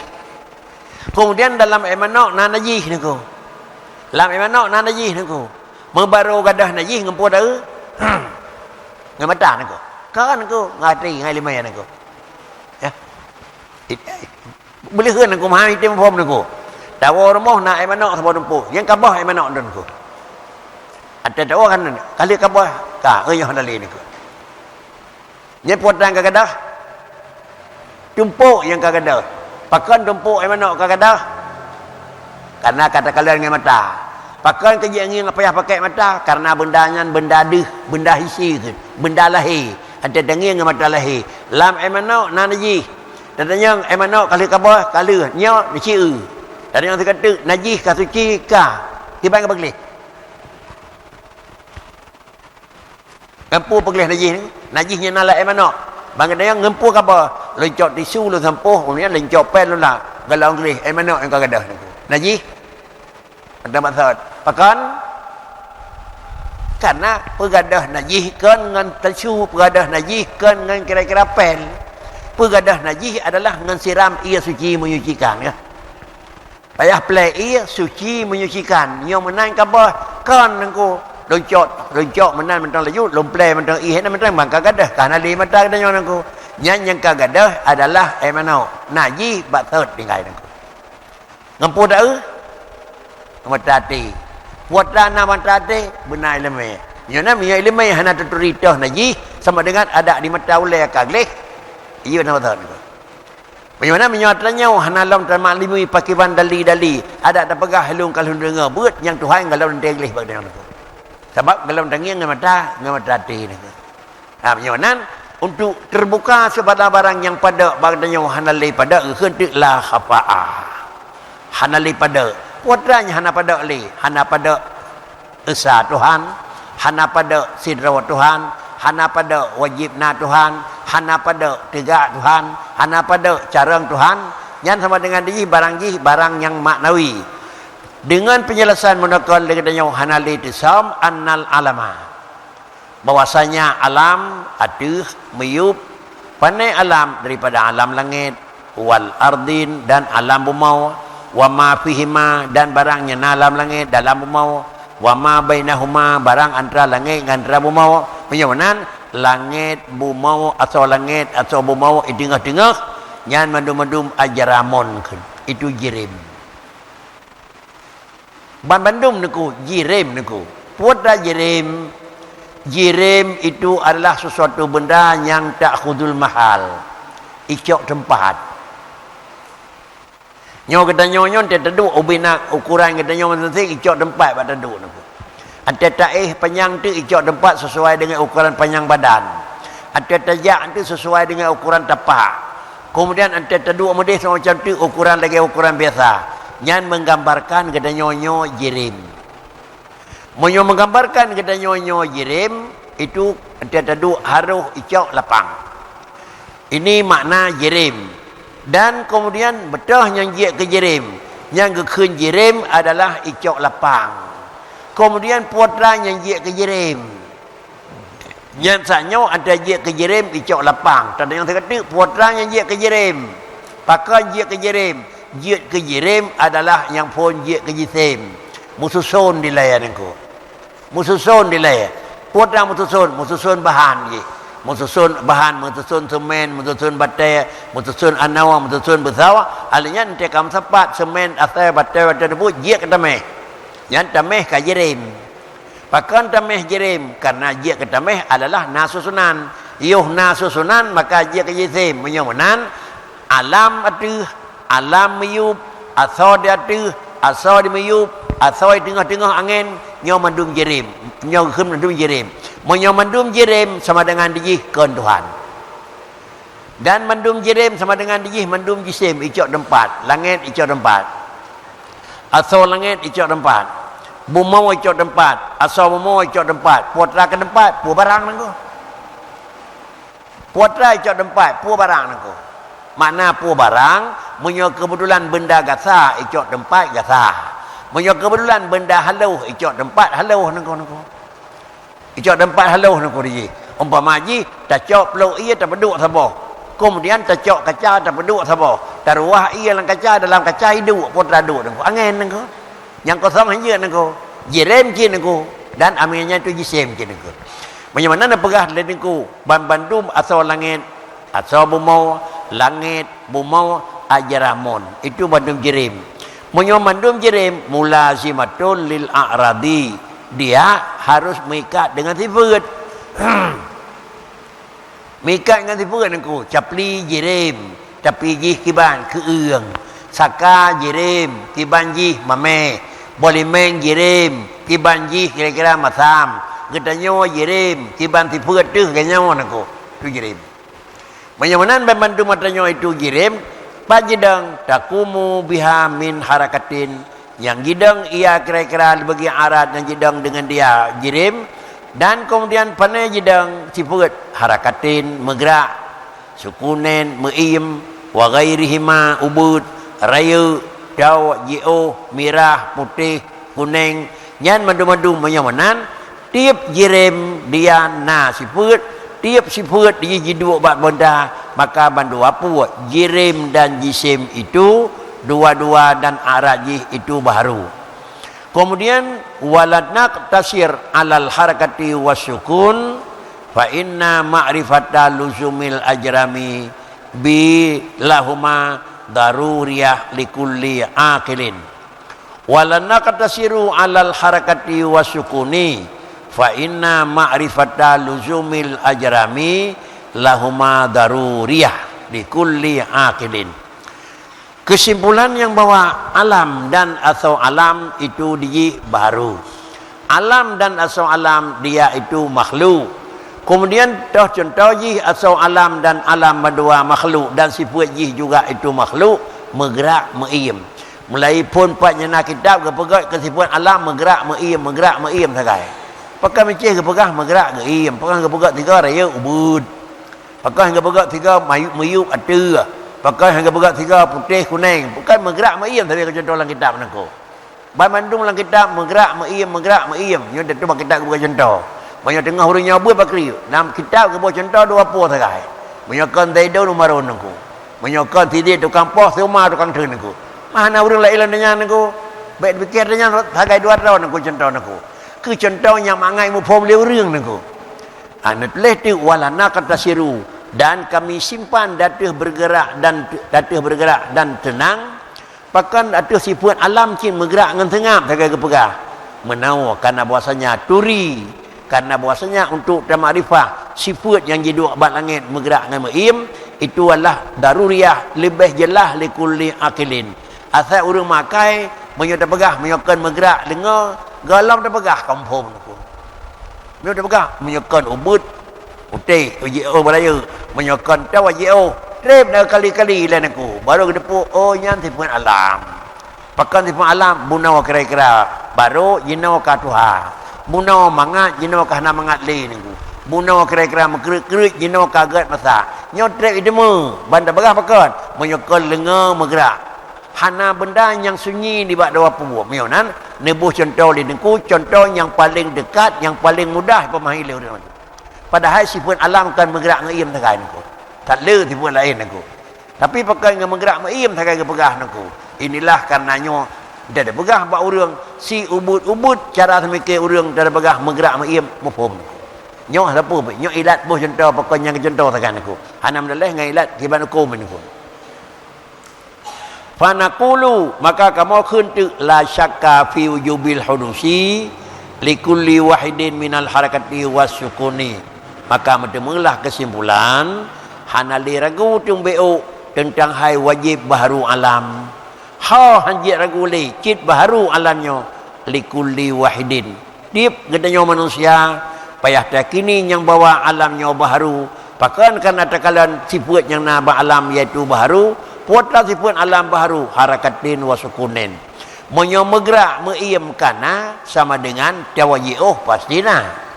Keumudian dalam ié manok na najih nangko. Lam ié manok na najih nangko. Meubarô gadôh najih ngon peue taeu? Ngon mata nangko. Ka nangko, ngon até, ngon ileumèe nangko. Ya. It-, eh, beuleuheun nangko, meuhai item phom nangko. Tawoe rumoh na ié manok saboh tumpôk. Nyang ka boh ié manok nangko. Ateueh tawoe kan, ka lheueh ka boh, ka, eh, nyoe hana lé nangko. Nyan peue tan ka gadôh? Tumpôk nyang ka gadôh. Pakon tumpôk ié manok ka gadôh? Kareuna ka takalon ngon mata. Pakon keu jih ngieng payah pakék mata? Kareuna beunda nyan beunda deuh, beunda hisi keuh, beunda lahé. Ateueh tangieng ngon mata lahé. Lam ié manok na najih. Tatanyong ié manok ka lheueh ka boh, ka lheueh. Nyoe neusieu. Tatanyong sigoe teuk, najih ka suci ka? Kiban ka peugleh? Ngon peue peugleh najih nyoe? Najih nyan na lam ié manok. Ban geutanyoe ngon peue ka boh? Lôn cok tisu lôn sampôh, keumudian lôn cok pèn lôn lap. Golom gleh ié manok nyang ka gadôh nangko. Najih? Ada maksud. Pakon? Karena peugadôh najih kon ngon tisu, peugadôh najih kon ngon kira-kira pel. Peugadôh najih adalah ngon siram ie suci menyucikan, ya. Payah plé ie suci menyucikan. Nyoe meunan ka boh kon nangku. Lôn cok, lôn cok meunan mantong laju, lôn plé mantong ie na mantong bangka gadôh. Ka hana lé mata geutanyoe nangku. Nyan nyang ka gadôh adalah, eh, manok. Najih bak sot tinggai nangku. Ngon peue taeu? Ngon mata até. Peue atra na mata até? Beuna iéleumé. Nyoe na meunyoe iéleumé hana teuturi toh najih, sama dengan adak di mata ulée ka gleh. Iya na mata nangku. Meunyoe na meunyoe atra nyoe hana lom tamaklumi pakriban dali-dali, adak tapeugah lôn ka lôn deungoe beuet nyang Tuhan golom teugleh bak tanyoe nangku. Sabab golom tangieng ngon mata, ngon mata até nangku. Ha, meunyoe nan, untuk terbuka segala barang nyang padok bak tanyoe hana lé padok, geukheun teuk la khafa'a. Hana lé padok. Peue atra nyang hana padok lé? Hana padok Esa Tuhan, hana padok sidroe Tuhan, hana padok wajéb na Tuhan, hana padok teugak Tuhan, hana padok carông Tuhan, nyan sama dengan jih barang jih barang nyang maknawi. Deungon peunjelasan meunoe kon lé geutanyoe hana lé teusöm annal alama, bahwasanya alam ateueh miyueb, pane alam daripada alam langét, wal ardin, dan alam bumoe, wa ma fihima, dan barang nyang na lam langét dalam bumoe, wa ma bainahuma, barang antara langét ngon antara bumoe. Meunyoe meunan, langét, bumoe, asoe langét, asoe bumoe, i teungoh-teungoh, nyan mandum-mandum ajramon kheun. Itu jirem. Ban bandum nangku, jirem nangku. Peue atra jirem? Jirem itu adalah sesuatu benda nyang ta'khudul mahal. Icok teumpat. Nyoe geutanyoe nyoe teuduek ubena ukuran geutanyoe masing-masing icok teumpat bak taduek nangku. Ante taéh panyang teuk icok teumpat sesuai dengan ukuran panyang badan. Ante tajak teuk sesuai dengan ukuran tapak. Kemudian ante taduek meudeh semacam teuk ukuran lagée ukuran biasa. Nyan menggambarkan geutanyoe nyoe jirem. Meunyoe menggambarkan geutanyoe nyoe jirem, itu ante taduek harôh icok lapang. Ini makna jirem. Dan kemudian beutôh nyang jeuet keu jirem. Nyang geukheun jirem adalah icok lapang. Kemudian peue atra nyang jeuet keu jirem. Nyan saat nyoe atra jeuet keu jirem icok lapang. Tanda nyang teuketeuk peue atra nyang jeuet keu jirem. Pakon jeuet keu jirem? Jeuet keu jirem adalah nyang phon jeuet keu jisem. Meususon dilée nangku. Meususon dilée. Peue atra meususon? Meususon bahan jih. Meususon bahan, meususon semen, meususon batée, meususon anoe, meususon beusoe. Alèh nyan teuka meusapat semen, asèe, batée, batée teubeuet jeuet keu taméh. Nyan taméh ka jirem. Pakon taméh jirem? Karena jeuet keu taméh adalah na susunan. Yoh na susunan maka jeuet keu jisem. Meunyoe meunan, alam ateueh, alam miyueb, asoe di ateueh, asoe di miyueb, asoe di teungoh-teungoh angén, nyoe mandum jirem. Nyoe geukheun mandum jirem. Meunyoe mandum jirem sama dengan dijih kon Tuhan. Dan mandum jirem sama dengan dijih mandum jisem icok teumpat, langét icok teumpat. Asoe langét icok teumpat. Bumoe icok teumpat, asoe bumoe icok teumpat. Peue atra keu teumpat, peue barang nangku. Peue atra icok teumpat, peue barang nangku. Makna peue barang, meunyoe keubeutulan beunda gasa icok teumpat, gasa. Meunyoe keubeutulan beunda haloh icok teumpat, haloh nangku, nangku. Icok teumpat haloh nangku dijih. Umpama jih, tacok plôk ie tapeuduek saboh. Kemudian tacok kaca tapeuduek saboh. Taruwah ie lam kaca, dalam kaca iduek, peue atra duek nangku. Angén nangku. Nyang kosong hanjeuet nangku. Jirem cit nangku. Dan amé nyan tu jisem cit nangku. Meunyoe meunan neupeugah lé nangku, ban bandum asoe langét, asoe bumoe, langét, bumoe, ajramon. Itu bandum jirem. Meunyoe mandum jirem, mulazimatun lil a'radi. Dia harus meuikat dengan sifeuet. Meuikat ngon sifeuet nangku, capli jirem, tapi jih kiban keueung. Saka jirem, kiban jih mamèh. Boh limeng jirem, kiban jih kira-kira masam. Geutanyoe jirem, kiban sifeuet teuh geutanyoe nangku. Tu jirem. Meunyoe meunan ban bandum geutanyoe itu jirem, pat jidong takumu biha min harakatin. Nyang jidong ia kira-kira leubeh arat nyang jidong deungon dia jirem, dan kemudian pane jidong sifeuet harakatin, meugrak, sukunen, meuiem, wa ghairihima, ubeut, rayeuk, tôk, jiôh, mirah, putéh, kuneng, nyan mandum-mandum meunyoe meunan, Tieb jirém dia na sifeuet, tieb sifeuet jih jiduek bak benda, maka bandua pue, jirém dan jisim itu, dua-dua dan arat jih itu baharu. Kemudian, "Wala naqtasir alal harakati was sukun, fa inna ma'rifata luzumil ajrami bi lahuma daruriyah likulli aqilin." "Wala naqtasiru alal harakati was sukuni, fa inna ma'rifata luzumil ajrami lahuma daruriyah likulli aqilin." Kesimpulan nyang bahwa alam dan asoe alam itu dijih baharu. Alam dan asoe alam dia itu makhluk. Kemudian toh contoh jih asoe alam dan alam bandua makhluk dan sifeuet jih juga itu makhluk, meugrak meuiem. Mulai phon pat nyang na kitab geupeugét keu sifeuet alam meugrak meuiem, meugrak meuiem sagai. Pakon meucéh geupeugah meugrak geuiem, pakon geupeugét tiga rayeuk ubeut. Pakon geupeugét tiga mayup-meyup ateueh. Pakon geupeugét tiga putéh kuneng. Pakon meugrak meuiem sabe keu contoh lam kitab nangko. Banmandum lam kitab meugrak meuiem, meugrak meuiem. Nyoe teuma kitab geupeugét contoh. Meunyoe teungoh ureuëng nyoe buet pakri, lam kitab geuboh contoh dua pue sagai. Meunyoe kon Zaidun Umarun nangko. Meunyoe kon sidéh tukang poh seuma tukang treun nangko. Mah hana ureuëng laén lam donya nangko. Bék dipikir donya sagai dua droe nangko contoh nangko. Keu contoh nyang mangat muphom lé ureuëng nangko. Hana tuléh teuk, "Wala naqtasiru," dan kami simpan di ateueh bergerak dan di ateueh bergerak dan tenang, pakon di ateueh sifeuet alam cit meugrak ngon seungab sagai geupeugah. Meunoe kana bahwasanya turi, kana bahwasanya untuk tamakrifah sifeuet nyang jiduek bak langét meugrak ngon meuiem, itu adalah daruriyah leubeh jeulaih likulli aqilin. Asai ureuëng makai, meunyoe tapeugah meunyoe kon meugrak deungoe, gohlom tapeugah konfom nangko. Meunyoe tapeugah, meunyoe kon ubeut, utéh, uji oh beuraya. Meunyoe kon tau uji oh, treb na kali-kali lé nangko. Baru geuteupeue, oh nyan sifeuet alam. Pakon sifeuet alam, bunoe kira-kira barô, jinoe ka tuha. Bunoe mangat, jinoe ka hana mangat lé nangko. Bunoe kira-kira meukreuet-kreuet, jinoe ka gét masa. Nyoe treb ideungoe, ban tapeugah pakon, meunyoe kon leungoe meugrak. Hana benda nyang sunyi nibak dua pue. Meunyoe nan, neuboh contoh lé nangko, contoh nyang paleng dekat, nyang paleng mudah jipeumahi lé ureuëng. Padahai sifeuet alam kon meugrak meuiem sagai nangko. That le sifeuet laén nangko. Tapi pakon ngon meugrak meuiem sagai geupeugah nangko. Inilah karena nyoe, dan tapeugah bak ureuëng, si ubeut-ubeut cara seumike ureuëng dan tapeugah meugrak meuiem muphom nangko. Nyoe sapeue, nyoe ilat boh contoh pakon nyang contoh sagai nangko. Hana meudaleh ngon ilat kiban huköm nangko. Fanaqulu, maka kamoe kheun teuk, la syakka fi wujubil hudusi likulli wahidin minal harakati was sukuni. Maka meuteumeulah keusimpulan, hana lé ragu teumbeuôk teuntang hai wajéb baharu alam. Ho han jeuet ragu lé cit baharu alam nyoe likulli wahidin. Tieb geutanyoe manusia payah tayakini nyang bahwa alam nyoe baharu, pakon kana takalon sifeuet nyang na bak alam, yaitu baharu, putra sifeuet alam baharu, harakatin wa sukunin. Meunyoe meugrak meuiem kana sama dengan tawajiôh pasti na.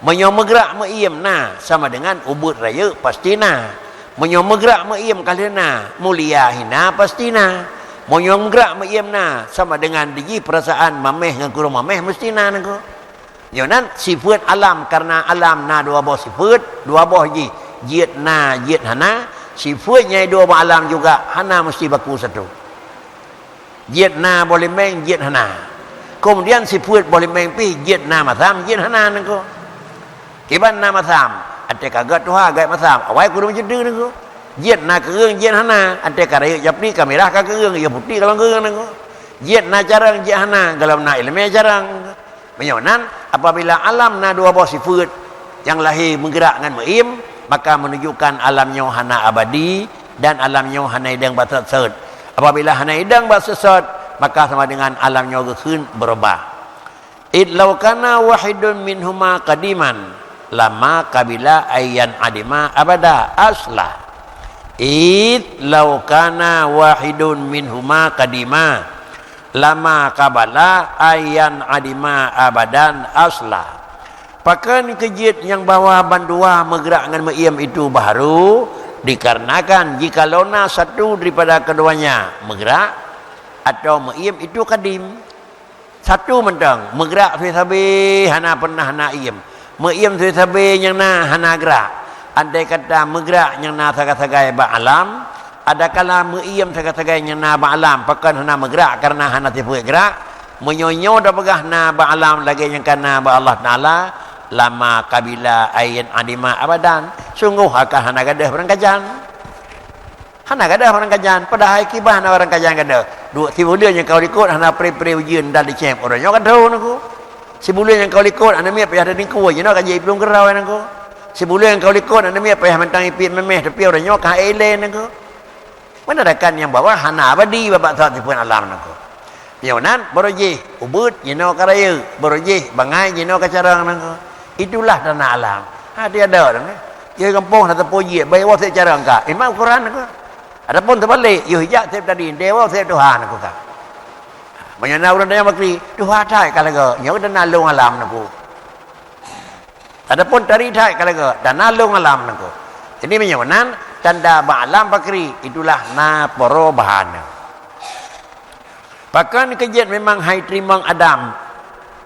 Meunyoe meugrak meuiem na sama dengan ubeut rayeuk pasti na. Meunyoe meugrak meuiem ka lheueh na, mulia hina pasti na. Meunyoe meugrak meuiem na, sama dengan dijih peurasaan maméh ngon kureueng maméh meusti na nangko. Nyoe nan sifeuet alam, kareuna alam na dua boh sifeuet, dua boh jih, jeuet na, jeuet hana. Sifeuet nyang dua boh alam juga hana meusti baku satu. Jeuet na boh limeng, jeuet hana. Keumudian sifeuet boh limeng pih jeuet na masam, jeuet hana nangko. Kiban na masam, até ka gét tuha gét masam, awai kureueng ceudeue nangko. Jeuet na keureueng, jeuet hana, até ka rayeuk japli ka mirah ka keureueng, yôh putéh ka lom keureueng nangko. Jeuet na carông, jeuet hana, golom na ileumé carông. Meunyoe nan, apabila alam na dua boh sifeuet, nyang lahé meugeurak ngon meuiem, maka meununjukkan alam nyoe hana abadi dan alam nyoe hana idong bak sot-sot. Apabila hana idong bak sot-sot, maka sama dengan alam nyoe geukheun beurubah. Id law kana wahidun minhuma qadiman, lama qabila an yan'adima abada asla. Id law kana wahidun minhuma qadima, lama qabala an yan'adima abadan asla. Pakon keu jeuet nyang bahwa bandua meugeurak ngon meuiem itu baharu, dikarenakan jikalau na satu daripada keduanya meugeurak atau meuiem itu kadim. Satu mantong, meugrak sabe-sabe hana pernah na iem. Meuiem sabe-sabe nyang na hana grak. Andai kata meugrak nyang na sagai-sagai bak alam, adakala meuiem sagai-sagai nyang na bak alam, pakon hana meugrak kareuna hana sifeuet grak. Meunyoe nyoe tapeugah na bak alam lagée nyang ka na bak Allah Taala, lama kabila ain adima abadan, sunggoh akan hana gadôh barangkajan. Hana gadôh barangkajan, padahai kiban hana barangkajan gadôh. Duek sibuleuen nyang ka u likot hana pre-pre ujeuen dan licém, uroe nyoe ka droe nangku. Sibuleuen nyang ka u likot hana miet payah teudingkue, jinoe ka jiplueng keurau nangku. Sibuleuen nyang ka u likot hana miet payah mantong ipiet méméh, tapi uroe nyoe ka ilée nangku. Meunan rakan nyang bahwa hana abadi babak saat sifeuet alam nangku. Nyoe nan, baroe jih ubeuet, jinoe ka rayeuk, baroe jih bangai, jinoe ka carông nangku. Itulah tanah alam. Ha, tiada dong, eh. Di gampông na teupeu jih, baik woe sép carông ka. Iman ukuran nangku. Ataupun teubalek, yoh ijak sép tadi, dewa sép Tuhan aku ka. Meunyoe na ureuëng tanya bakri, Tuhan that ka lagak, nyoe dan na lôn alam nangku. Ataupun tari that ka lagak, dan na lôn alam nangku. Jadi meunyoe nan tanda bak alam bakri, itulah na perubahan. Pakon keujeuet memang hai teurimong Adam?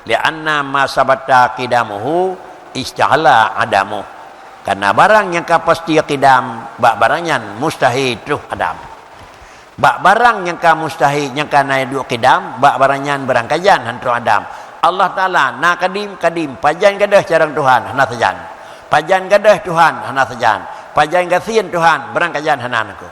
Lianna ma sabata qidamuhu istahala adamuh. Karena barang nyang ka pasti qidam, bak barang nyan mustahil troh adam. Bak barang nyang ka mustahil, nyang ka na duek qidam, bak barang nyan barangkajan han troh adam. Allah Taala na kadim, kadim, pajan gadôh carông Tuhan, hana sajan. Pajan gadôh Tuhan, hana sajan. Pajan gasien Tuhan, barangkajan hana nangku.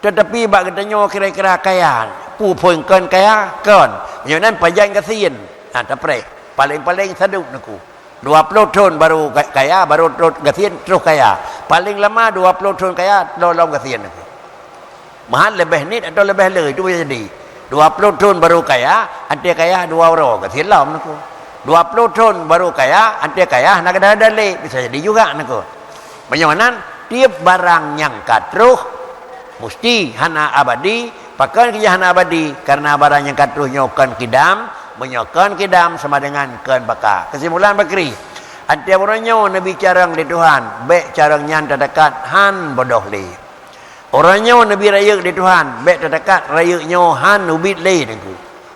Teutapi bak geutanyoe kira-kira kaya, peue phon kon kaya? Kon. Meunyoe nan pajan gasien, ha, tapreh. Paleng-paleng sadub nangku. Dua ploh thon baru ka-, kaya, baru thon gasien, troh kaya. Paleng lama dua ploh thon kaya, lom-lom gasien nangku. Meuhan leubeh niet atau leubeh le, itu bisa jadi. Dua ploh thon baru kaya, anté kaya dua uroe, gasien lom nangku. Dua ploh thon baru kaya, anté kaya hana gadôh-gadôh lé, bisa jadi juga nangku. Meunyoe nan, tiep barang nyang ka troh, musti hana abadi. Pakon keujeuet hana abadi? Karena barang nyang ka troh nyoe kon qidam, meunyoe kon qidam sama dengan kon baka. Keusimpulan bakri, anté uroe nyoe neubi carông lé Tuhan, bék carông nyan teudekat han bodoh lé. Uroe nyoe neubi rayeuk lé Tuhan, bék teudekat rayeuk nyoe han ubit lé nangku.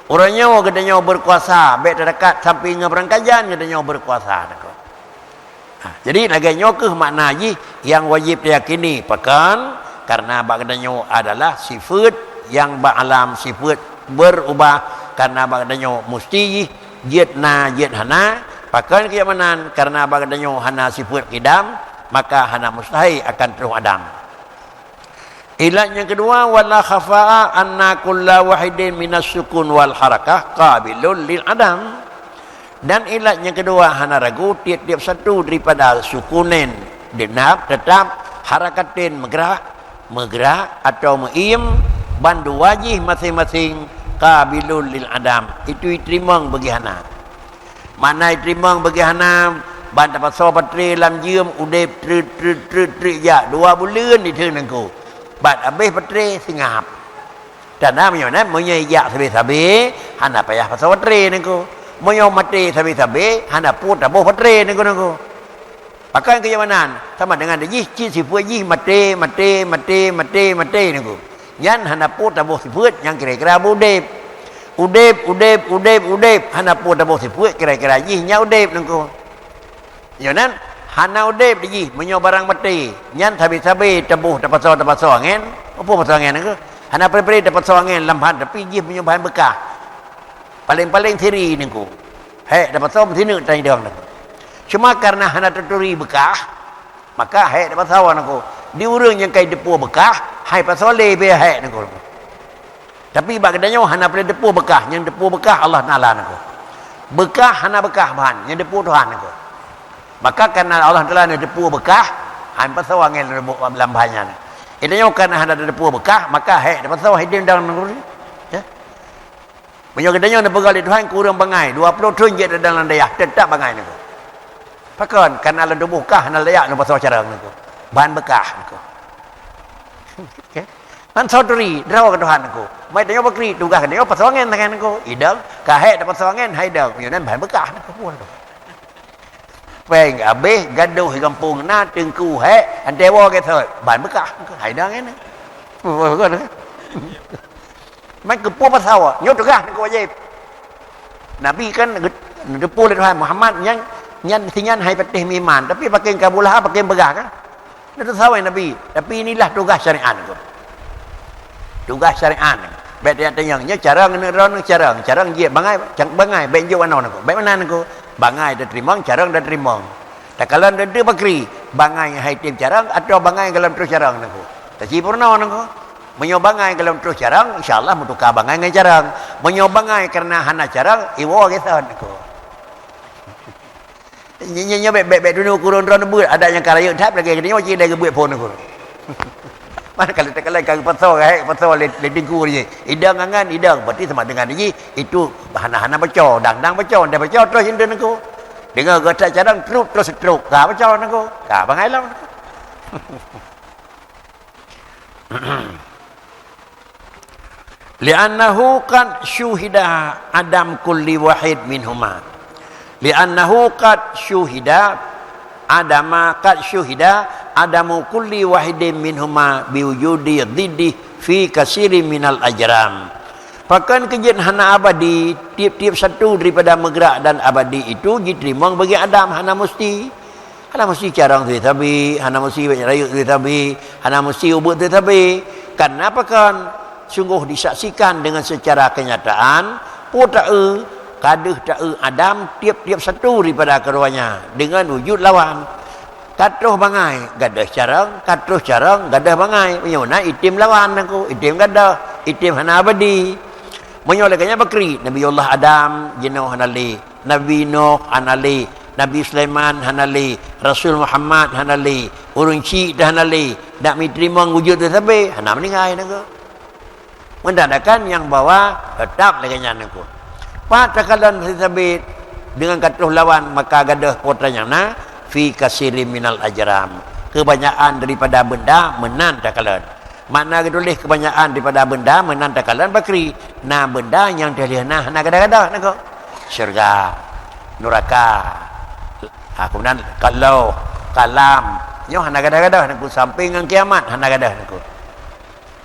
Uroe nyoe geutanyoe beukuasa, bék teudekat sampoe ngon barangkajan geutanyoe beukuasa nangku. Ha, jadi lagée nyoe kheueh makna jih nyang wajéb tayakini. Pakon? Karena bak geutanyoe adalah sifeuet nyang bak alam sifeuet beurubah, karena bak geutanyoe musti jih jeuet na, jeuet hana. Pakon keujeuet meunan? Karena bak geutanyoe hana sifeuet qidam, maka hana mustahil akan troh adam. Ilat nyang keudua, wala khafa'a anna kulla wahidin minas sukun wal harakah qabilun lil adam. Dan ilat nyang keudua, hana ragu tiep-tiep satu daripada sukunen genap tetap, harakaten meugrak, meugrak atau meuiem, bandua jih maséng-maséng qabilun lil adam, itu iteurimong bagi hana. Makna iteurimong bagi hana, ban tapasoe baterai lam jeuem udeb treut, treut, treut, treut jak dua buleuen diteun nangku. Ban habéh baterai seungab. Tanda meunyoe nan, meunyoe ijak sabe-sabe, hana payah pasoe baterai nangku. Meunyoe maté sabe-sabe, hana peue taboh baterai nangku-nangku. Pakon keujeuet meunan, sama dengan jih cit sifeuet jih maté, maté, maté, maté, maté nangku. Nyan hana peue taboh sifeuet nyang kira-kira beudeb. Udeb, udeb, udeb, udeb, hana peue taboh sifeuet kira-kira jih nyang udeb nangku. Nyoe nan, hana udeb di jih meunyoe barang maté, nyan sabe-sabe taboh tapasoe, tapasoe angén, peue pasoe angén nangku. Hana pre-pre tapasoe angén lam bahan, tapi jih meunyoe bahan beukah. Paleng-paleng siri nangku. Hék tapasoe meusineuk tan idong nangku. Cuma karena hana taturi beukah, maka hék tapasoe nangku. Di ureuëng nyang ka jiteupeue beukah, hai pasoe lé beu hék nangku. Tapi bak geutanyoe hana peureulée teupeue beukah, nyang teupeue beukah Allah Taala nangku. Beukah hana beukah bahan, nyang teupeue Tuhan nangku. Maka karena Allah Taala neuteupeue beukah, han pasoe angén lam bahan nyan. Geutanyoe karena hana teupeue beukah, maka hék tapasoe hidin dan nangku. Ya. Meunyoe geutanyoe neupeugah lé Tuhan kureueng bangai, dua ploh thon jeuet dalam dayah, teutap bangai nangku. Pakon? Karena lam tuboh kah hana layak neupasoe carông nangku. Bahan beukah nangku. Oke. Nyan soe turi, droe keu Tuhan nangku. Mai tanyoe bakri, tugaih geutanyoe pasoe angén tangai nangku. Idong, ka hék tapasoe angén, hai dong. Meunyoe nan bahan beukah nangku. Péng habéh gadôh di gampông na teungku hék, anté woe gét sot. Bahan beukah nangku. Hai dong angén. Mai keupeue pasoe, nyoe tugaih nangku wajéb. Nabi kan ge-, geuteupeue lé Tuhan Muhammad nyan, nyan sinyan hai patéh meuiman, tapi pakon ka Abu Lahab pakon peugah kan? Neuteusawa Nabi, tapi inilah tugas syariat nyoe. Tugas syariat nyoe. Bék tanyong-tanyong, nyoe carông nyoe droeneuh carông, carông jeuet bangai, cang-, bangai, bék jok anoe nyoe. Bék meunan nyoe. Bangai tateurimong, carông tateurimong. Takalon teuntèe pakri, bangai hai tem carông atawa bangai goh lom troh carông nyoe. Taci peurunoe nyoe. Meunyoe bangai goh lom troh carông, insya Allah meutuka bangai ngon carông. Meunyoe bangai kareuna hana carông, iwoe geuson nyoe. Nyoe, nyoe, nyoe bék, bék, bék tunu kureueng droeneuh beuet, adak nyang ka rayeuk that lagèe nyoe cit lagèe beuet phôn kureueng. Man ka lheueh teukalon ka geupasoe, ka geupasoe lé, lé teungku jih. Idong angan, idong, berarti sama dengan jih, itu hana, hana baco, dang, dang baco, dang baco terus intu nyoe. Deungoe geutak carông, trup, terus trup, ka baco nyoe. Ka bangai lom. Li'annahu qad syuhida adam kulli wahid minhuma. Li'annahu qad syuhida adama, qad syuhida adamu kulli wahidin minhuma biwujudi diddih fi kasirin minal ajram. Pakon keu jeuet hana abadi, tiep-tiep satu daripada meugrak dan abadi itu jiteurimong bagi adam, hana musti. Hana musti carông teuh sabe, hana musti rayeuk teuh sabe, hana musti ubeut teuh sabe. Kareuna pakon? Sunggoh disaksikan dengan secara kenyataan, peue ta-eu, ka deuh ta-eu adam tiep-tiep satu daripada keduanya dengan wujud lawan. Ka troh bangai, gadôh carông, ka troh carông, gadôh bangai. Meunyoe na item lawan nyoe, item gadôh, item hana abadi. Meunyoe lagèe nyan pakri, Nabiullah Adam jinoe hana lé. Nabi Nuh hana lé, Nabi Sulaiman hana lé, Rasul Muhammad hana lé, ureueng chik dah hana lé, dak meuteurimong wujud teuh sabe, hana meuninggai nyoe. Meunan kan nyang bahwa teutap lagèe nyan nyoe. Pat takalon teuh sabe deungon ka troh lawan maka gadôh peue nyang na fi kasirin minal ajram. Kebanyakan daripada benda meunan takalon. Makna geutuléh kebanyakan daripada benda meunan takalon pakri. Na benda nyang teuh lheueh na hana gadôh-gadôh nyoe. Syeuruga, nuraka. Ha, keumudian kalau, kalam. Nyoe hana gadôh-gadôh nyoe, sampai ngon kiamat hana gadôh nyoe.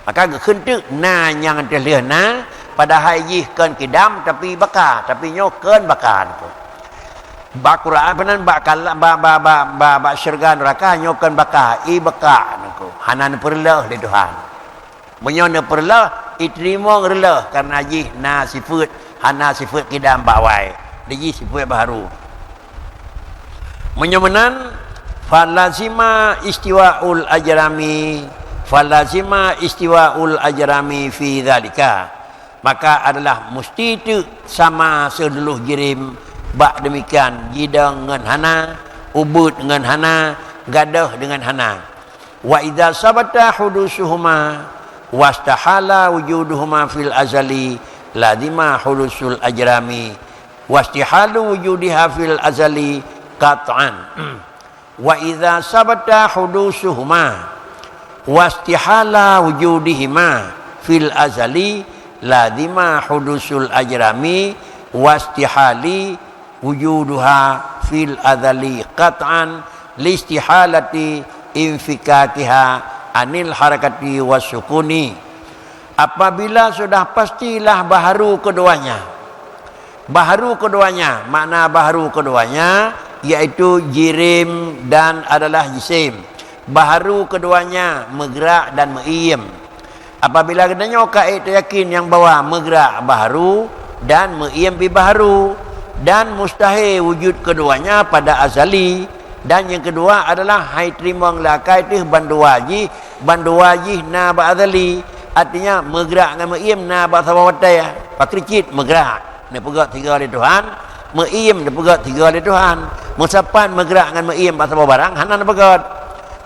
Maka geukheun teuk na nyang teuh lheueh na, padahai jih kon kidam tapi baka, tapi nyoe kon baka nyoe. Bak Quran meunan bak kala-, ba, ba, ba, ba, bak syeuruga nuraka nyoe kon baka, i baka nyoe. Hana neupeureuloh lé Tuhan. Meunyoe neupeureuloh, iteurimong reuloh kareuna jih na sifeuet, hana sifeuet kidam bak awai. Di jih sifeuet baharu. Meunyoe meunan, falazima istiwaul ajrami, falazima istiwaul ajrami fi dzalika. Maka adalah musti teuk sama seululuh jirém bak demikian jidong ngon hana, ubeut ngon hana, gadôh deungon hana. Wa idza sabata hudusuhuma wastahala wujuduhuma fil azali lazima hudusul ajrami wastihalu wujudiha fil azali qat'an. Wa idza sabata hudusuhuma wastihala wujudihima fil azali lazima hudusul ajrami wastihali wujuduha fil azali qat'an listihalati infikakiha anil harakati wasukuni. Apabila sudah pastilah baharu keduanya, baharu keduanya, makna baharu keduanya yaitu jirém dan adalah jisim. Baharu keduanya meugrak dan meuiem. Apabila geutanyoe ka ék tayakin nyang bahwa meugrak baharu dan meuiem pi baharu, dan mustahé wujud keduanya pada azali, dan nyang keudua adalah hai teurimong lé akai teuh bandua jih, bandua jih na bak azali. Artinya, meugrak ngon meuiem na bak saboh watèe. Pakri cit meugrak neupeugét sigoe lé Tuhan, meuiem neupeugét sigoe lé Tuhan. Meusapat meugrak ngon meuiem bak saboh barang hana neupeugét.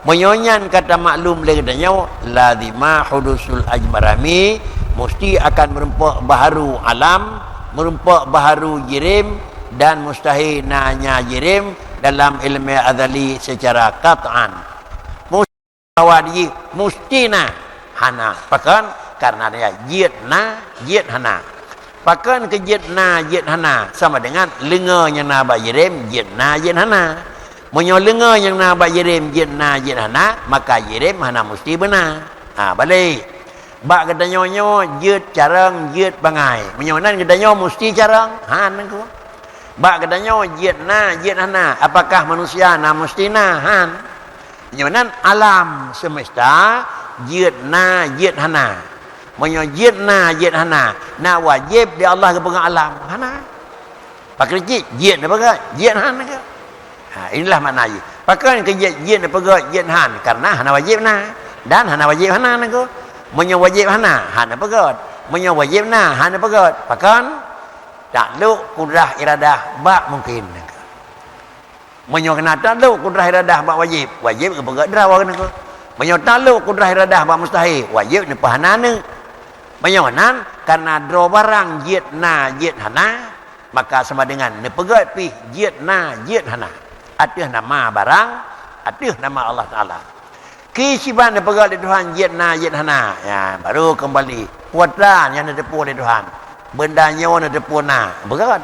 Meunyoe nyan ka tamaklum lé geutanyoe, lazima hudusul ajrami, musti akan meurumpok baharu alam, meurumpok baharu jirém, dan mustahé na nya jirém dalam ilmu azali secara qat'an. Bahwa jih musti na, hana. Pakon? Karena dia jeuet na, jeuet hana. Pakon keu jeuet na, jeuet hana? Sama dengan leungoe nyang na bak jirém, jeuet na, jeuet hana. Meunyoe leungoe nyang na bak jirém, jeuet na, jeuet hana, maka jirém hana musti beuna. Ha, balek. Bak geutanyoe nyoe jeuet carông, jeuet bangai. Meunyoe nan geutanyoe musti carông, han nangku. Bak geutanyoe jeuet na, jeuet hana. Apakah manusia na musti na? Han. Meunyoe nan alam semesta jeuet na, jeuet hana. Meunyoe jeuet na, jeuet hana, na wajéb di Allah geupeugah alam? Hana. Pakri cit, jeuet neupeugah, jeuet han nangku. Ha, inilah makna jih. Pakon keu jeuet, jeuet neupeugah, jeuet han? Karena hana wajéb na, dan hana wajéb hana nangku. Meunyoe wajéb hana, han neupeugah. Meunyoe wajéb na, han neupeugah. Pakon? Taklok kudrah iradah bak mungken nangku. Meunyoe na taklok kudrah iradah bak wajéb, wajéb geupeugah droe nangku. Meunyoe taklok kudrah iradah bak mustahil, wajéb neupeuhana neuk. Meunyoe nan, karena droe barang jeuet na, jeuet hana, maka sama dengan neupeugah pih jeuet na, jeuet hana, ateueh nama barang, ateueh nama Allah Taala. Ki siban neupeugah lé Tuhan jeuet na, jeuet hana, ya, baru keumbali. Peue atra nyang neuteupeue lé Tuhan? Beunda nyoe neuteupeue na, beugét.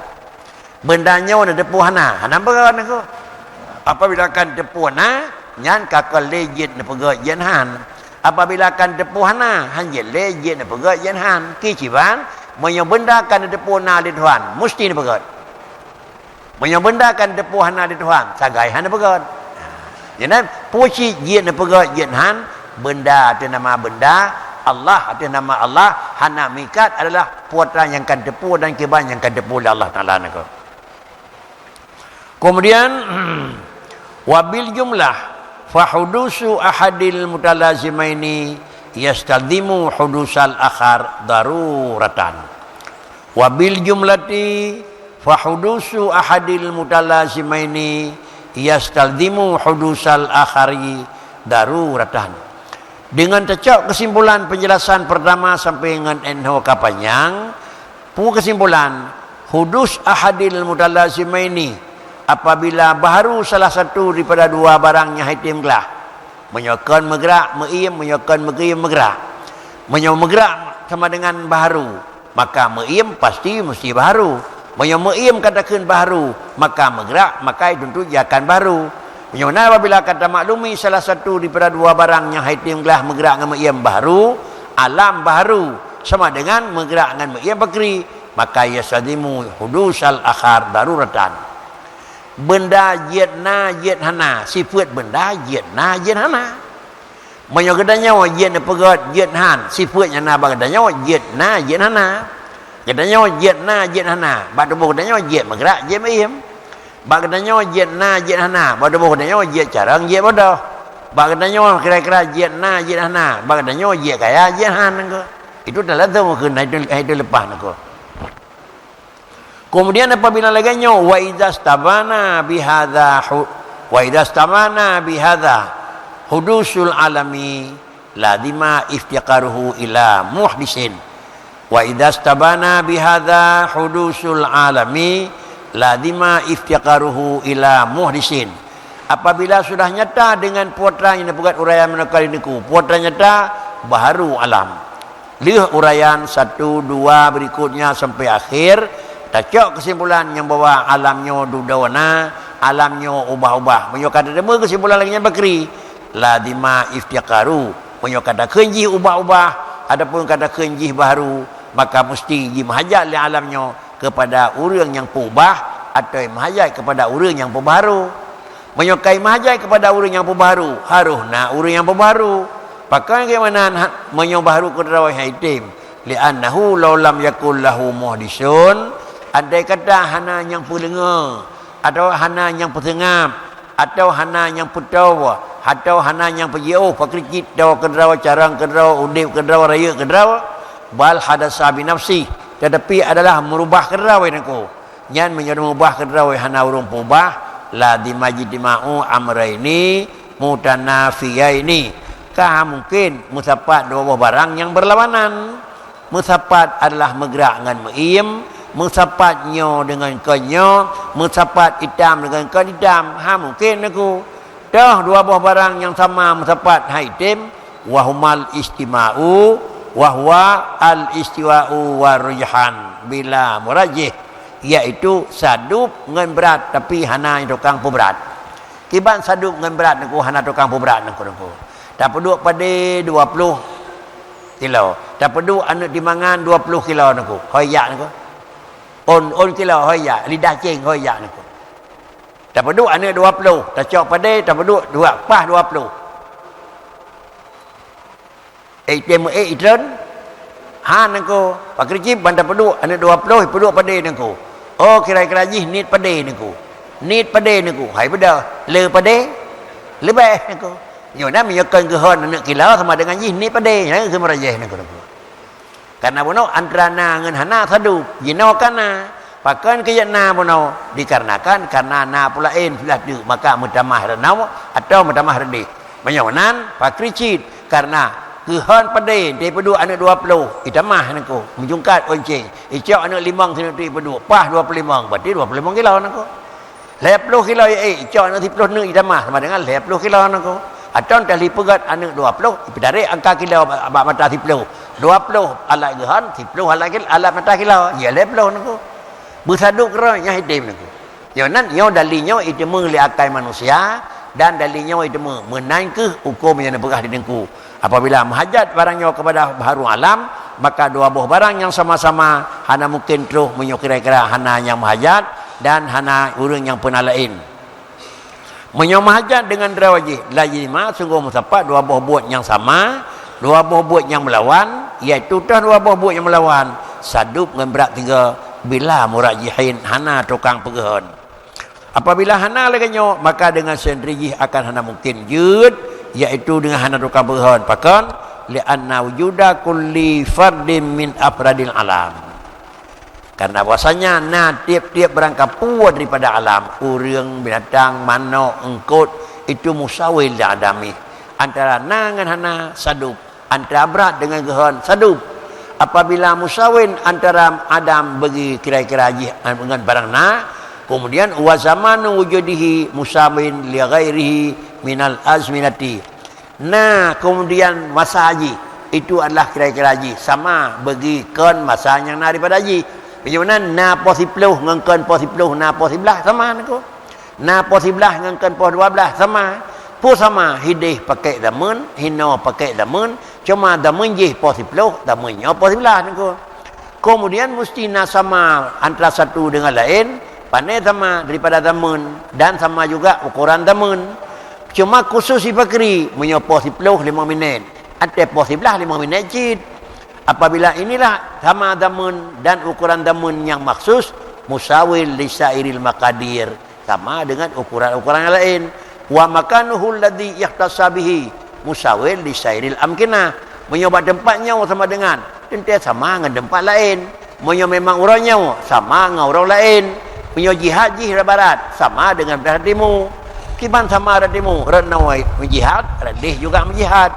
Beunda nyoe neuteupeue hana, hana beugét nangku. Apabila ka neuteupeue na, nyan ka kon lé jeuet neupeugét jeuet han. Apabila ka neuteupeue hana, han jeuet lé jeuet neupeugét jeuet han. Ki siban, meunyoe beunda ka neuteupeue na lé Tuhan, musti neupeugét. Meunyoe beunda ka neuteupeue hana lé Tuhan, sagai hana peugét. Nyan, peue cit jeuet neupeugét jeuet han, beunda ateueh nama beunda, Allah ateueh nama Allah, hana meuikat adalah peue atra nyang ka neuteupeue dan kiban nyang ka neuteupeue lé Allah Taala nangku. Kemudian, wabil jumlah, fa hudusu ahadil mutalazimaini yastalzimu hudusal akhar daruratan. Wabil jumlati, fa hudusu ahadil mutalazimaini yastalzimu hudusal akhari daruratan. Dengan teucok keusimpulan penjelasan pertama sampai ngon enho ka panyang, peue keusimpulan, hudus ahadil mutalazimaini, apabila baharu salah satu daripada dua barang nyang hai tem glah. Meunyoe kon meugrak, meuiem, meunyoe kon meuiem, meugrak. Meunyoe meugrak sama dengan baharu, maka meuiem pasti mesti baharu. Meunyoe meuiem ka takheun baharu, maka meugrak, maka itu untuk jiakan baharu. Meunyoe na apabila ka tamaklumi salah satu daripada dua barang nyang hai tem glah meugrak ngon meuiem baharu, alam baharu sama dengan meugrak ngon meuiem pakri, maka yastalzimu hudusal akhar daruratan. Beunda jeuet na, jeuet hana, sifeuet beunda jeuet na, jeuet hana. Meunyoe geutanyoe jeuet neupeugét jeuet han, sifeuet nyang na bak geutanyoe jeuet na, jeuet hana. Geutanyoe jeuet na, jeuet hana, bak tuboh geutanyoe jeuet meugrak, jeuet meuiem. Bak geutanyoe jeuet na, jeuet hana, bak tuboh geutanyoe jeuet carông, jeuet bodoh. Bak geutanyoe kira-kira jeuet na, jeuet hana, bak geutanyoe jeuet kaya, jeuet han nangku. Itu talazum keu na itu, itu leupah nangku. Kemudian apabila lagée nyoe, wa idza stabana bihadza hu-, wa idza stabana bihadza hudusul alami lazima iftiqaruhu ila muhdisin. Wa idza stabana bihadza hudusul alami lazima iftiqaruhu ila muhdisin. Apabila sudah nyata dengan peue atra nyang neupeugét uraian meuneuka di neuk, peue atra nyata, baharu alam. Lheueh uraian satu, dua, berikutnya sampai akhir, tacok keusimpulan nyang bahwa alam nyoe dudoe na, alam nyoe ubah-ubah. Meunyoe ka teudeungoe keusimpulan lagée nyan bakri, lazima iftiqaru. Meunyoe ka takheun jih ubah-ubah, ataupun ka takheun jih baharu, maka musti jimeuhajat lé alam nyoe keupada ureuëng nyang peubah, atawa meuhajat keupada ureuëng nyang peubaharu. Meunyoe ka meuhajat keupada ureuëng nyang peubaharu, harôh na ureuëng nyang peubaharu. Pakon keuh meunan ha-, meunyoe baharu keudroe hai tem? Li'annahu law lam yakul lahu muhdisun, andai kata hana nyang peuleungoe, atawa hana nyang peuseungab, atawa hana nyang peutoe, atawa hana nyang peujiôh, pakri cit toe keudroe, carông keudroe, udeb keudroe, rayeuk keudroe, bal hadasa binafsih, tetapi adalah meurubah keudroe nangku. Nyan meunyoe meubah keudroe hana ureuëng peubah, lazima ijtima'u amraini mutanafiyaini. Ka mungken meusapat dua boh barang nyang beurlawanan. Meusapat adalah meugrak ngon meuiem, meusapat nyoe deungon kon nyoe, meusapat itam deungon kon itam. Ha mungken nangku. Toh dua boh barang nyang sama meusapat hai tem, wahumal istima'u, wahwa al-istiwa'u wa rujhan bila murajih, yaitu sadub ngon brat tapi hana tukang peubrat. Kiban sadub ngon brat nangku hana tukang peubrat nangku, nangku. Tapeuduek padé dua ploh Kilo. Tapeuduek aneuëk timangan dua ploh kilo Teungku. Hôi jak Teungku. Ôn, ôn kilo hôi jak, lidah céng hôi jak Teungku. Tapeuduek aneuëk dua ploh, tacok padé, tapeuduek dua, paih dua ploh. Eh, item, eh, itreun? Han Teungku. Pakri cit ban tapeuduek aneuëk dua ploh, ipeuduek padé Teungku. Oh, kira-kira jih niet padé Teungku. Niet padé Teungku. Hai beudôh, le padé? Leubeh Teungku. Nyoe na meunyoe kon geuhon aneuëk kilo sama dengan jih niet padé. Nyan keuh meurajéh Teungku. Karena bunoe antara na ngon hana sadub, jinoe ka na. Pakon keu jeuet na bunoe? Dikarenakan karena na peue laén silah teuk, maka meutamah reunoe atawa meutamah reudeh. Meunyoe nan, pakri cit, karena geuhon padé, teupeudua aneuëk dua ploh, itamah Teungku, meujungkat ôn céng, icok aneuëk limong sineuk teuk ipeudua, paih dua ploh limong, berarti dua ploh limong kilo Teungku. Lhée ploh kilo, eh, icok aneuëk siploh neuk itamah sama dengan lhée ploh kilo Teungku. Atawa teuh lheueh peugét aneuëk dua ploh, ipeutarek angka kilo bak, bak mata siploh. Dua ploh alat geuhon, siploh alat kil-, alat mata kilo. Ya lhée ploh Teungku. Beusadub keudroe nyang item Teungku. Nyoe nan, nyoe dali nyoe iteumé lé akai manusia, dan dali nyoe iteumé meunan keuh huköm nyang neupeugah di Teungku. Apabila meuhajat barang nyoe kepada baharu alam, maka dua boh barang nyang sama-sama hana mungken troh meunyoe kira-kira hana nyang meuhajat dan hana ureuëng nyang peuna laén. Meunyoe meuhajat deungon droe jih, la yajtami'ani, sunggoh meusapat dua boh buet nyang sama, dua boh buet nyang meulawan, yaitu toh dua boh buet nyang meulawan, sadub ngon brat tiga, bila murajjihin, hana tukang peugeuhon. Apabila hana lagée nyoe, maka deungon sendiri jih akan hana mungken jeuet, yaitu deungon hana tukang peugeuhon. Pakon? Li'anna wujuda kulli fardin min afradil alam. Karena bahwasanya na tiep-tiep barang kapue daripada alam, ureuëng, binatang, manok, eungkot, itu musawin li adami. Antara na ngon hana sadub. Antara brat deungon geuhon sadub. Apabila musawin antara adam bagi kira-kira jih ngon barang na, kemudian wa zamanu wujudihi musawin li ghairihi minal azminati. Na kemudian masa jih, itu adalah kira-kira jih sama bagi kon masa nyang na daripada jih. Meunyoe na poh siploh ngon kon poh siploh na poh siblaih sama Teungku. Na poh siblaih ngon kon poh dua blaih sama. Peue sama, hideh pakai zameun, hinoe pakai zameun, cuma zameun jih poh siploh, zameun nyoe poh siblaih Teungku. Kemudian musti na sama antara satu dengan laén, pane sama daripada zameun dan sama juga ukuran zameun. Cuma khusus sipakri, meunyoe poh siploh limong minét, até poh siblaih limong minét cit. Apabila inilah sama zameun dan ukuran zameun nyang maksus, musawil li sairil maqadir. Sama dengan ukuran-ukuran nyang laén. Wa makanuhu alladzi ikhtassa bihi musawil li sairil amkinah. Meunyoe bak teumpat nyoe sama dengan, teuntée sama ngon teumpat laén. Meunyoe memang uroe nyoe sama ngon uroe laén. Meunyoe jihad jih rot barat, sama dengan blah rot timu. Kiban sama rot timu, rot noe meujihad, rot deh juga meujihad.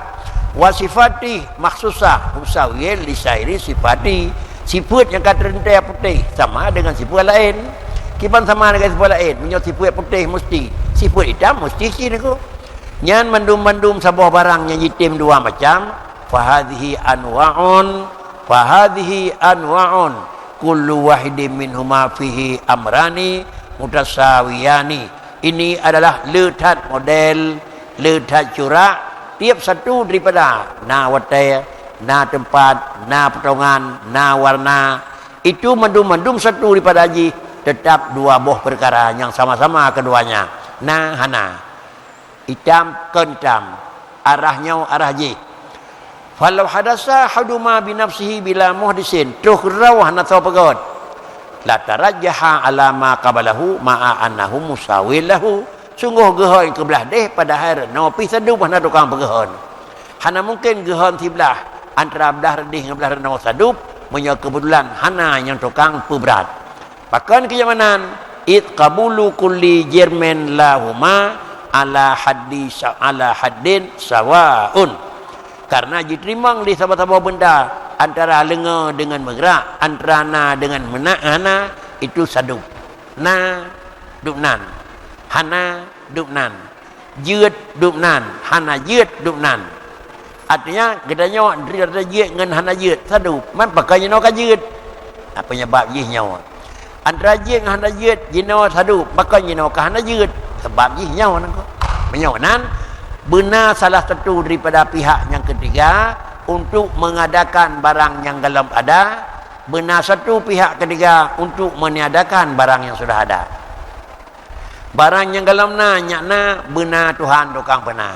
Wa sifatih makhsusah musawil li sairi sifati. Sifeuet nyang ka teuntée putéh sama dengan sifeuet laén. Kiban sama dengan sifeuet laén, meunyoe sifeuet putéh musti, sifeuet itam musti cit Teungku. Nyan mandum-mandum saboh barang nyang jitem dua macam, fahadhihi anwa'un, fahadhihi anwa'un, kullu wahidin minhuma fihi amrani mutasawiyani. Ini adalah le that model, le that curak, tiep satu daripada na watée, na teumpat, na potongan, na warna. Itu mandum-mandum satu daripada jih tetap dua boh peukara nyang sama-sama keduanya. Na hana. Itam kon itam, arah nyoe arah jih. Falau hadasa ahaduma binafsihi bila muhdisin, troh keudroe hana soe peugét. La tarajjaha ala ma qablahu ma'a annahu musawil lahu. Sunggoh geuhon keublah deh padahai rot noe pih sadub hana tukang peugeuhon. Hana mungken geuhon siblaih antara blah rot deh ngon blah rot noe sadub meunyoe keubeutulan hana nyang tukang peubrat. Pakon keu nyang meunan? Id qabulu kulli jirmin lahuma ala haddi sa-, ala haddin sawaun. Karena jiteurimong lé saboh-saboh benda antara leungoe deungon meugrak, antara na deungon meunak hana, itu sadub. Na dub nan, hana dub nan. Jeuet dub nan, hana jeuet dub nan. Artinya, geutanyoe antara jeuet ngon hana jeuet, sadub. Man pakon jinoe ka jeuet? Apa penyebab jih nyoe? Antara jeuet ngon hana jeuet, jinoe sadub. Pakon jinoe ka hana jeuet? Sebab jih nyoe nan kok. Meunyoe nan, beuna salah satu daripada pihak nyang ketiga, untuk mengadakan barang nyang golom ada, beuna satu pihak ketiga untuk meniadakan barang nyang sudah ada. Barang nyang golom na nyak na, beuna Tuhan tukang peuna.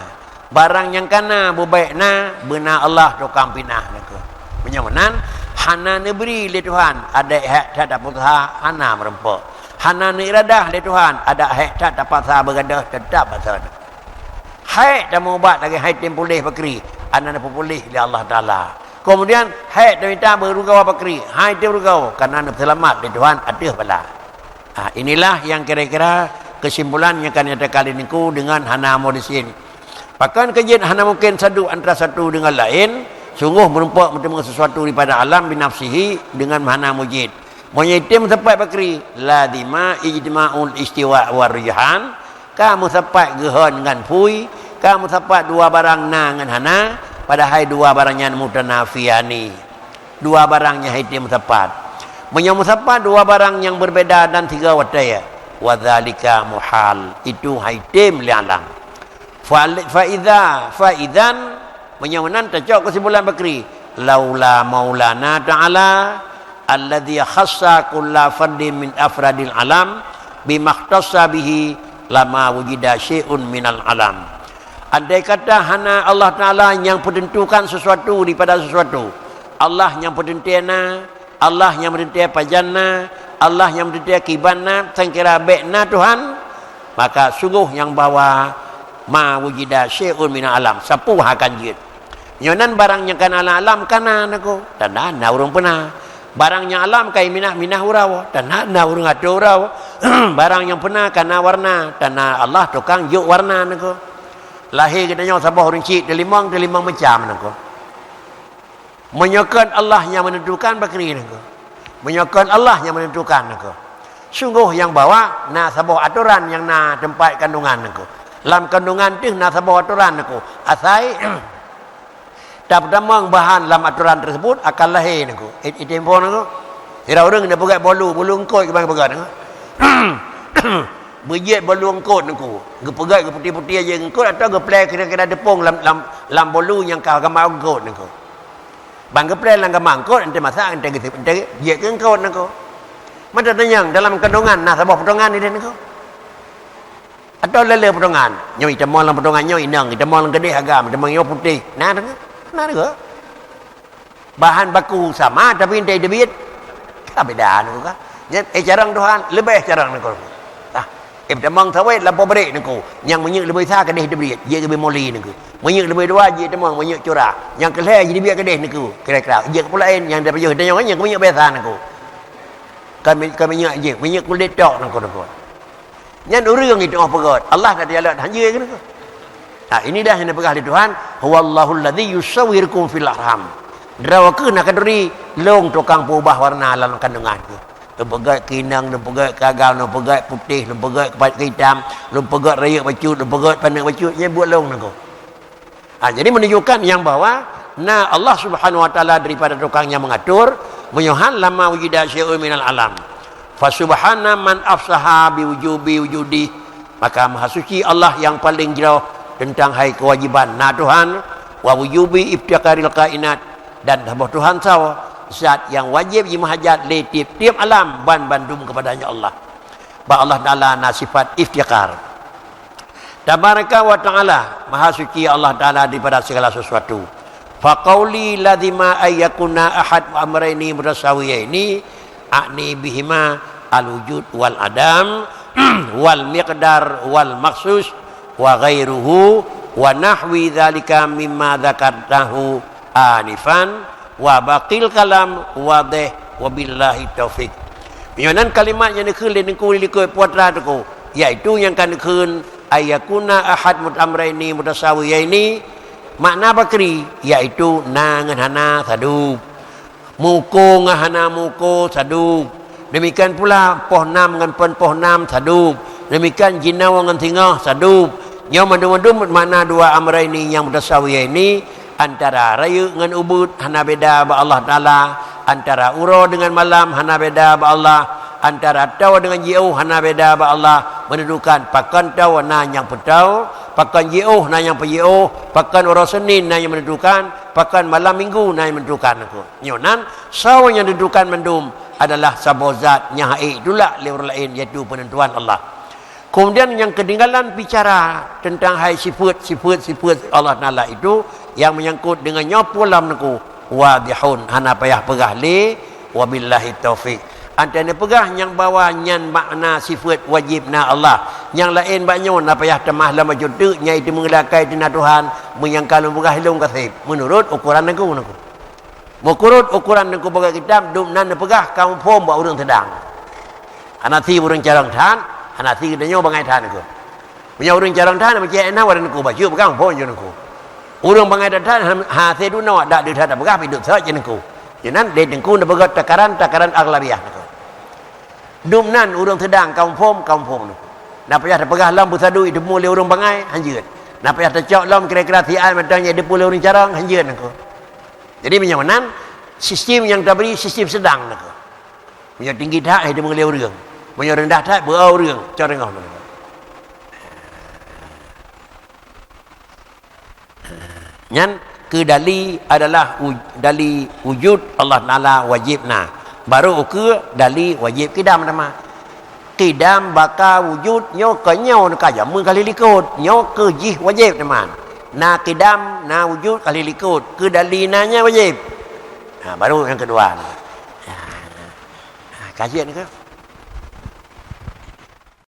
Barang nyang ka na beubèk na, beuna Allah tukang pinah nyan keuh. Meunyoe meunan, hana neubri lé Tuhan adak hèk that tapeusaha hana meurumpok. Hana neuiradah lé Tuhan adak hèk that tapaksa beugadôh, teutap paksa. Hèk tameuubat lagèe hai tem puléh bakri, hana neupeupuléh lé Allah Taala. Keumudian, hèk tamita beurugoe bakri, hai tem rugoe, kareuna neupeuseulamat lé Tuhan ateueh bala. Ah, inilah yang kira-kira kesimpulan nyang ka nyatakan lé Teungku deungon hana meudesin. Pakon keu jeuet hana mungken saduek antara satu deungon laén, sunggoh meurumpok meuteumé sesuatu daripada alam binafsihi deungon hana mujid. Meunyoe item meusapat bakri, lazima ijtima'ul istiwa war rujhan, ka meusapat geuhon ngon phui, ka meusapat dua barang na ngon hana, padahai dua barang nyan mutanafiyani. Dua barang nyang haitem meusapat. Meunyoe meusapat dua barang nyang beubeda dan sigoe watèe, wa dzalika muhal, itu haitem lé alam. Fa, fa idza, fa idzan, meunyoe meunan tacok keusimpulan bakri, laula maulana ta'ala alladzi khassa kulla fardin min afradil alam bima ikhtassa bihi lama wujida syai'un minal alam. Andai kata hana Allah Taala nyang peuteuntukan sesuatu daripada sesuatu, Allah nyang peuteuntèe na, Allah nyang meuteuntèe pajan na, Allah nyang meuteuntèe kiban na, sangkira bèk na Tuhan, maka sunggoh nyang bahwa ma wujida syai'un minal alam, sapeue akan jeuet. Nyoe nan barang nyang kana lam alam kana nangko, tanda na ureueng peuna. Barang nyang alam kai minah-minah uroe, tanda na ureueng atô uroe. Barang nyang peuna kana warna, tanda Allah tukang jok warna nangko. Lahé geutanyoe saboh ureueng cit teulimong, teulimong macam nangko. Meunyoe kon Allah nyang meunentukan bakri nangko. Meunyoe kon Allah nyang meunentukan nangko. Sunggoh nyang bahwa na saboh atoran nyang na teumpat kandungan nangko. Lam kandungan teuh na saboh atoran nangko. Asai tapeutamong bahan lam atoran tersebut akan lahé nangko. It-, item po nangko. Sira ureueng neupeugèt bolu, bolu eungkôt kiban geupeugèt nangko. Beujeuet bolu eungkôt nangko. Geupeugèt geuputéh-putéh jeuet eungkôt atawa geuplè kira-kira deupông lam, lam, lam bolu nyang ka gama eungkôt nangko. Ban geuplè lam gama eungkôt, enteuk masak, enteuk geuseuk, enteuk jeuet keu eungkôt nangko. Mata tanyong dalam kandungan na saboh potongan ideh nangko. Atawa lé-lé potongan. Nyoe itamong lam potongan nyoe inong, itamong lam keudeh agam, itamong nyoe putéh. Na nangko? Na nangko? Bahan baku sama, tapi enteuk teubiet ka beda nangko ka. Nyan, eh, carông Tuhan, leubeh carông nangko. Ah, eh, tamong sawét lampôh brek nangko. Nyang minyeuk leubeh sa keudeh teubiet, jeuet keu bimoli nangko. Minyeuk leubeh dua jeuet tamong, minyeuk curah. Nyang keu lhèe jiteubiet keudeh nangko. Kira-kira, jeuet keu peulaén, nyang teupajoh tanyong nyan keu minyeuk biasa nangko. Ka mi-, ka minyeuk jeuet, minyeuk kulét tok nangko, nangko. Nyan ureueng itu oh peugöt. Allah na dialog hanjeuet keunoe. Ha, ini dah yang dipeugah lé Tuhan, "Huwallahul ladzi yusawwirukum fil arham." Droe keuh na khanduri, lôn tukang peubah warna lam kandungan keuh. Lôn peugöt keu inong, lôn peugöt keu agam, lôn peugöt putéh, lôn peugöt keu pa-, keu itam, lôn peugöt rayeuk bacut, lôn peugöt paneuk bacut, nyan buet lôn nangko. Ha, jadi menunjukkan yang bahwa na Allah Subhanahu wa Taala daripada tukang yang mengatur, meunyoe han lama wujida syai'un minal alam. Fa subhana man afsaha bi wujubi wujudi. Maka Maha Suci Allah yang paling jroh tentang hai kewajiban na Tuhan, wa wujubi iftiqaril kainat, dan saboh Tuhan sawa, zat yang wajib jimeuhajat lé tiep-tiep alam ban bandum kepadanya Allah. Bak Allah Taala na sifat iftiqar. Tabaraka wa ta'ala, Maha Suci Allah Taala daripada segala sesuatu. Fa qauli lazima ayyakuna ahad amraini mutasawiyaini, a'ni bihima al-wujud wal adam, wal miqdar wal makhsus, wa ghairuhu, wa nahwi dzalika mimma dzakartahu anifan, wa baqil kalam wadih, wabillahi taufik. Meunyoe nan kalimat nyang neukheun lé Teungku di likot putra Teungku, yaitu nyang ka neukheun ayyakuna ahad mut-, amraini mutasawiyaini, makna bakri, yaitu na ngon hana sadub. Muko ngon hana muko sadub. Demikian pula poh nam ngon pon poh nam sadub. Demikian jinoe ngon singoh sadub. Nyoe mandum-mandum makna dua amraini nyang mutasawiyaini, antara rayeuk ngon ubeuet hana beda bak Allah Taala, antara uroe deungon malam hana beda bak Allah, antara toe deungon jiôh hana beda bak Allah, menunjukkan pakon toe na nyang peutau, Pakon jiôh na nyang peujiôh, pakon uroe Senin na nyang menentukan, pakon malam Minggu na nyang menentukan. Nyoe nan, soe nyang menentukan mandum adalah saboh zat nyang hana itulak lé ureuëng laén, yaitu penentuan Allah. Kemudian nyang ketinggalan bicara tentang hai sifat, sifat, sifat Allah Taala itu yang menyangkut dengan nyoe pulam Teungku, wadihun, hana payah peugah lé, wabillahi taufik. Antara peugah nyang bahwa nyan makna sifat wajib na Allah. Nyang laén bak nyoe na payah tamah lam bacut teuk nyang itu meungelakai tina Tuhan, menyangka lôn peugah lôn kaseb. Menurut ukuran Teungku, Teungku. Menurut ukuran Teungku peugah kitab, dum nan neupeugah kaum phom bak ureuëng teudang. Hana si ureuëng carông that, hana si geutanyoe bangai that Teungku. Meunyoe ureuëng carông that, meucék na wadah Teungku, bacut peugah phom jeuet Teungku. Ureuëng bangai that, ha, ha, si dunoe dak deuh that peugah, pideuek sot jeuet Teungku. Jeuet nan, deh Teungku neupeugah takaran, takaran aglabiah Teungku. Dum nan ureuëng teudang kaum phom, kaum phom Teungku. Na payah tapeugah lom beusadu iteumé lé ureuëng bangai, hanjeuet. Na payah tacok lom kira-kira si ai mantong nyang iteupeu lé ureuëng carông, hanjeuet Teungku. Jadi meunyoe nan, sistem nyang tabri, sistem sedang Teungku. Meunyoe tinggi that, hai iteumé lé ureuëng. Meunyoe reundah that, beu ureuëng, cot teungoh Teungku. Nyan keu dali adalah u-, dali wujud Allah Taala wajib na. Baru ukeue dali wajib kidam teuma. Kidam baka wujud nyoe keu nyoe ka jameun ka lheueh likot, nyoe keu jih wajib teuma. Na kidam, na wujud ka lheueh likot, keu dali na nyan wajib. Ha, baru nyang keudua. Ha, kajian ke?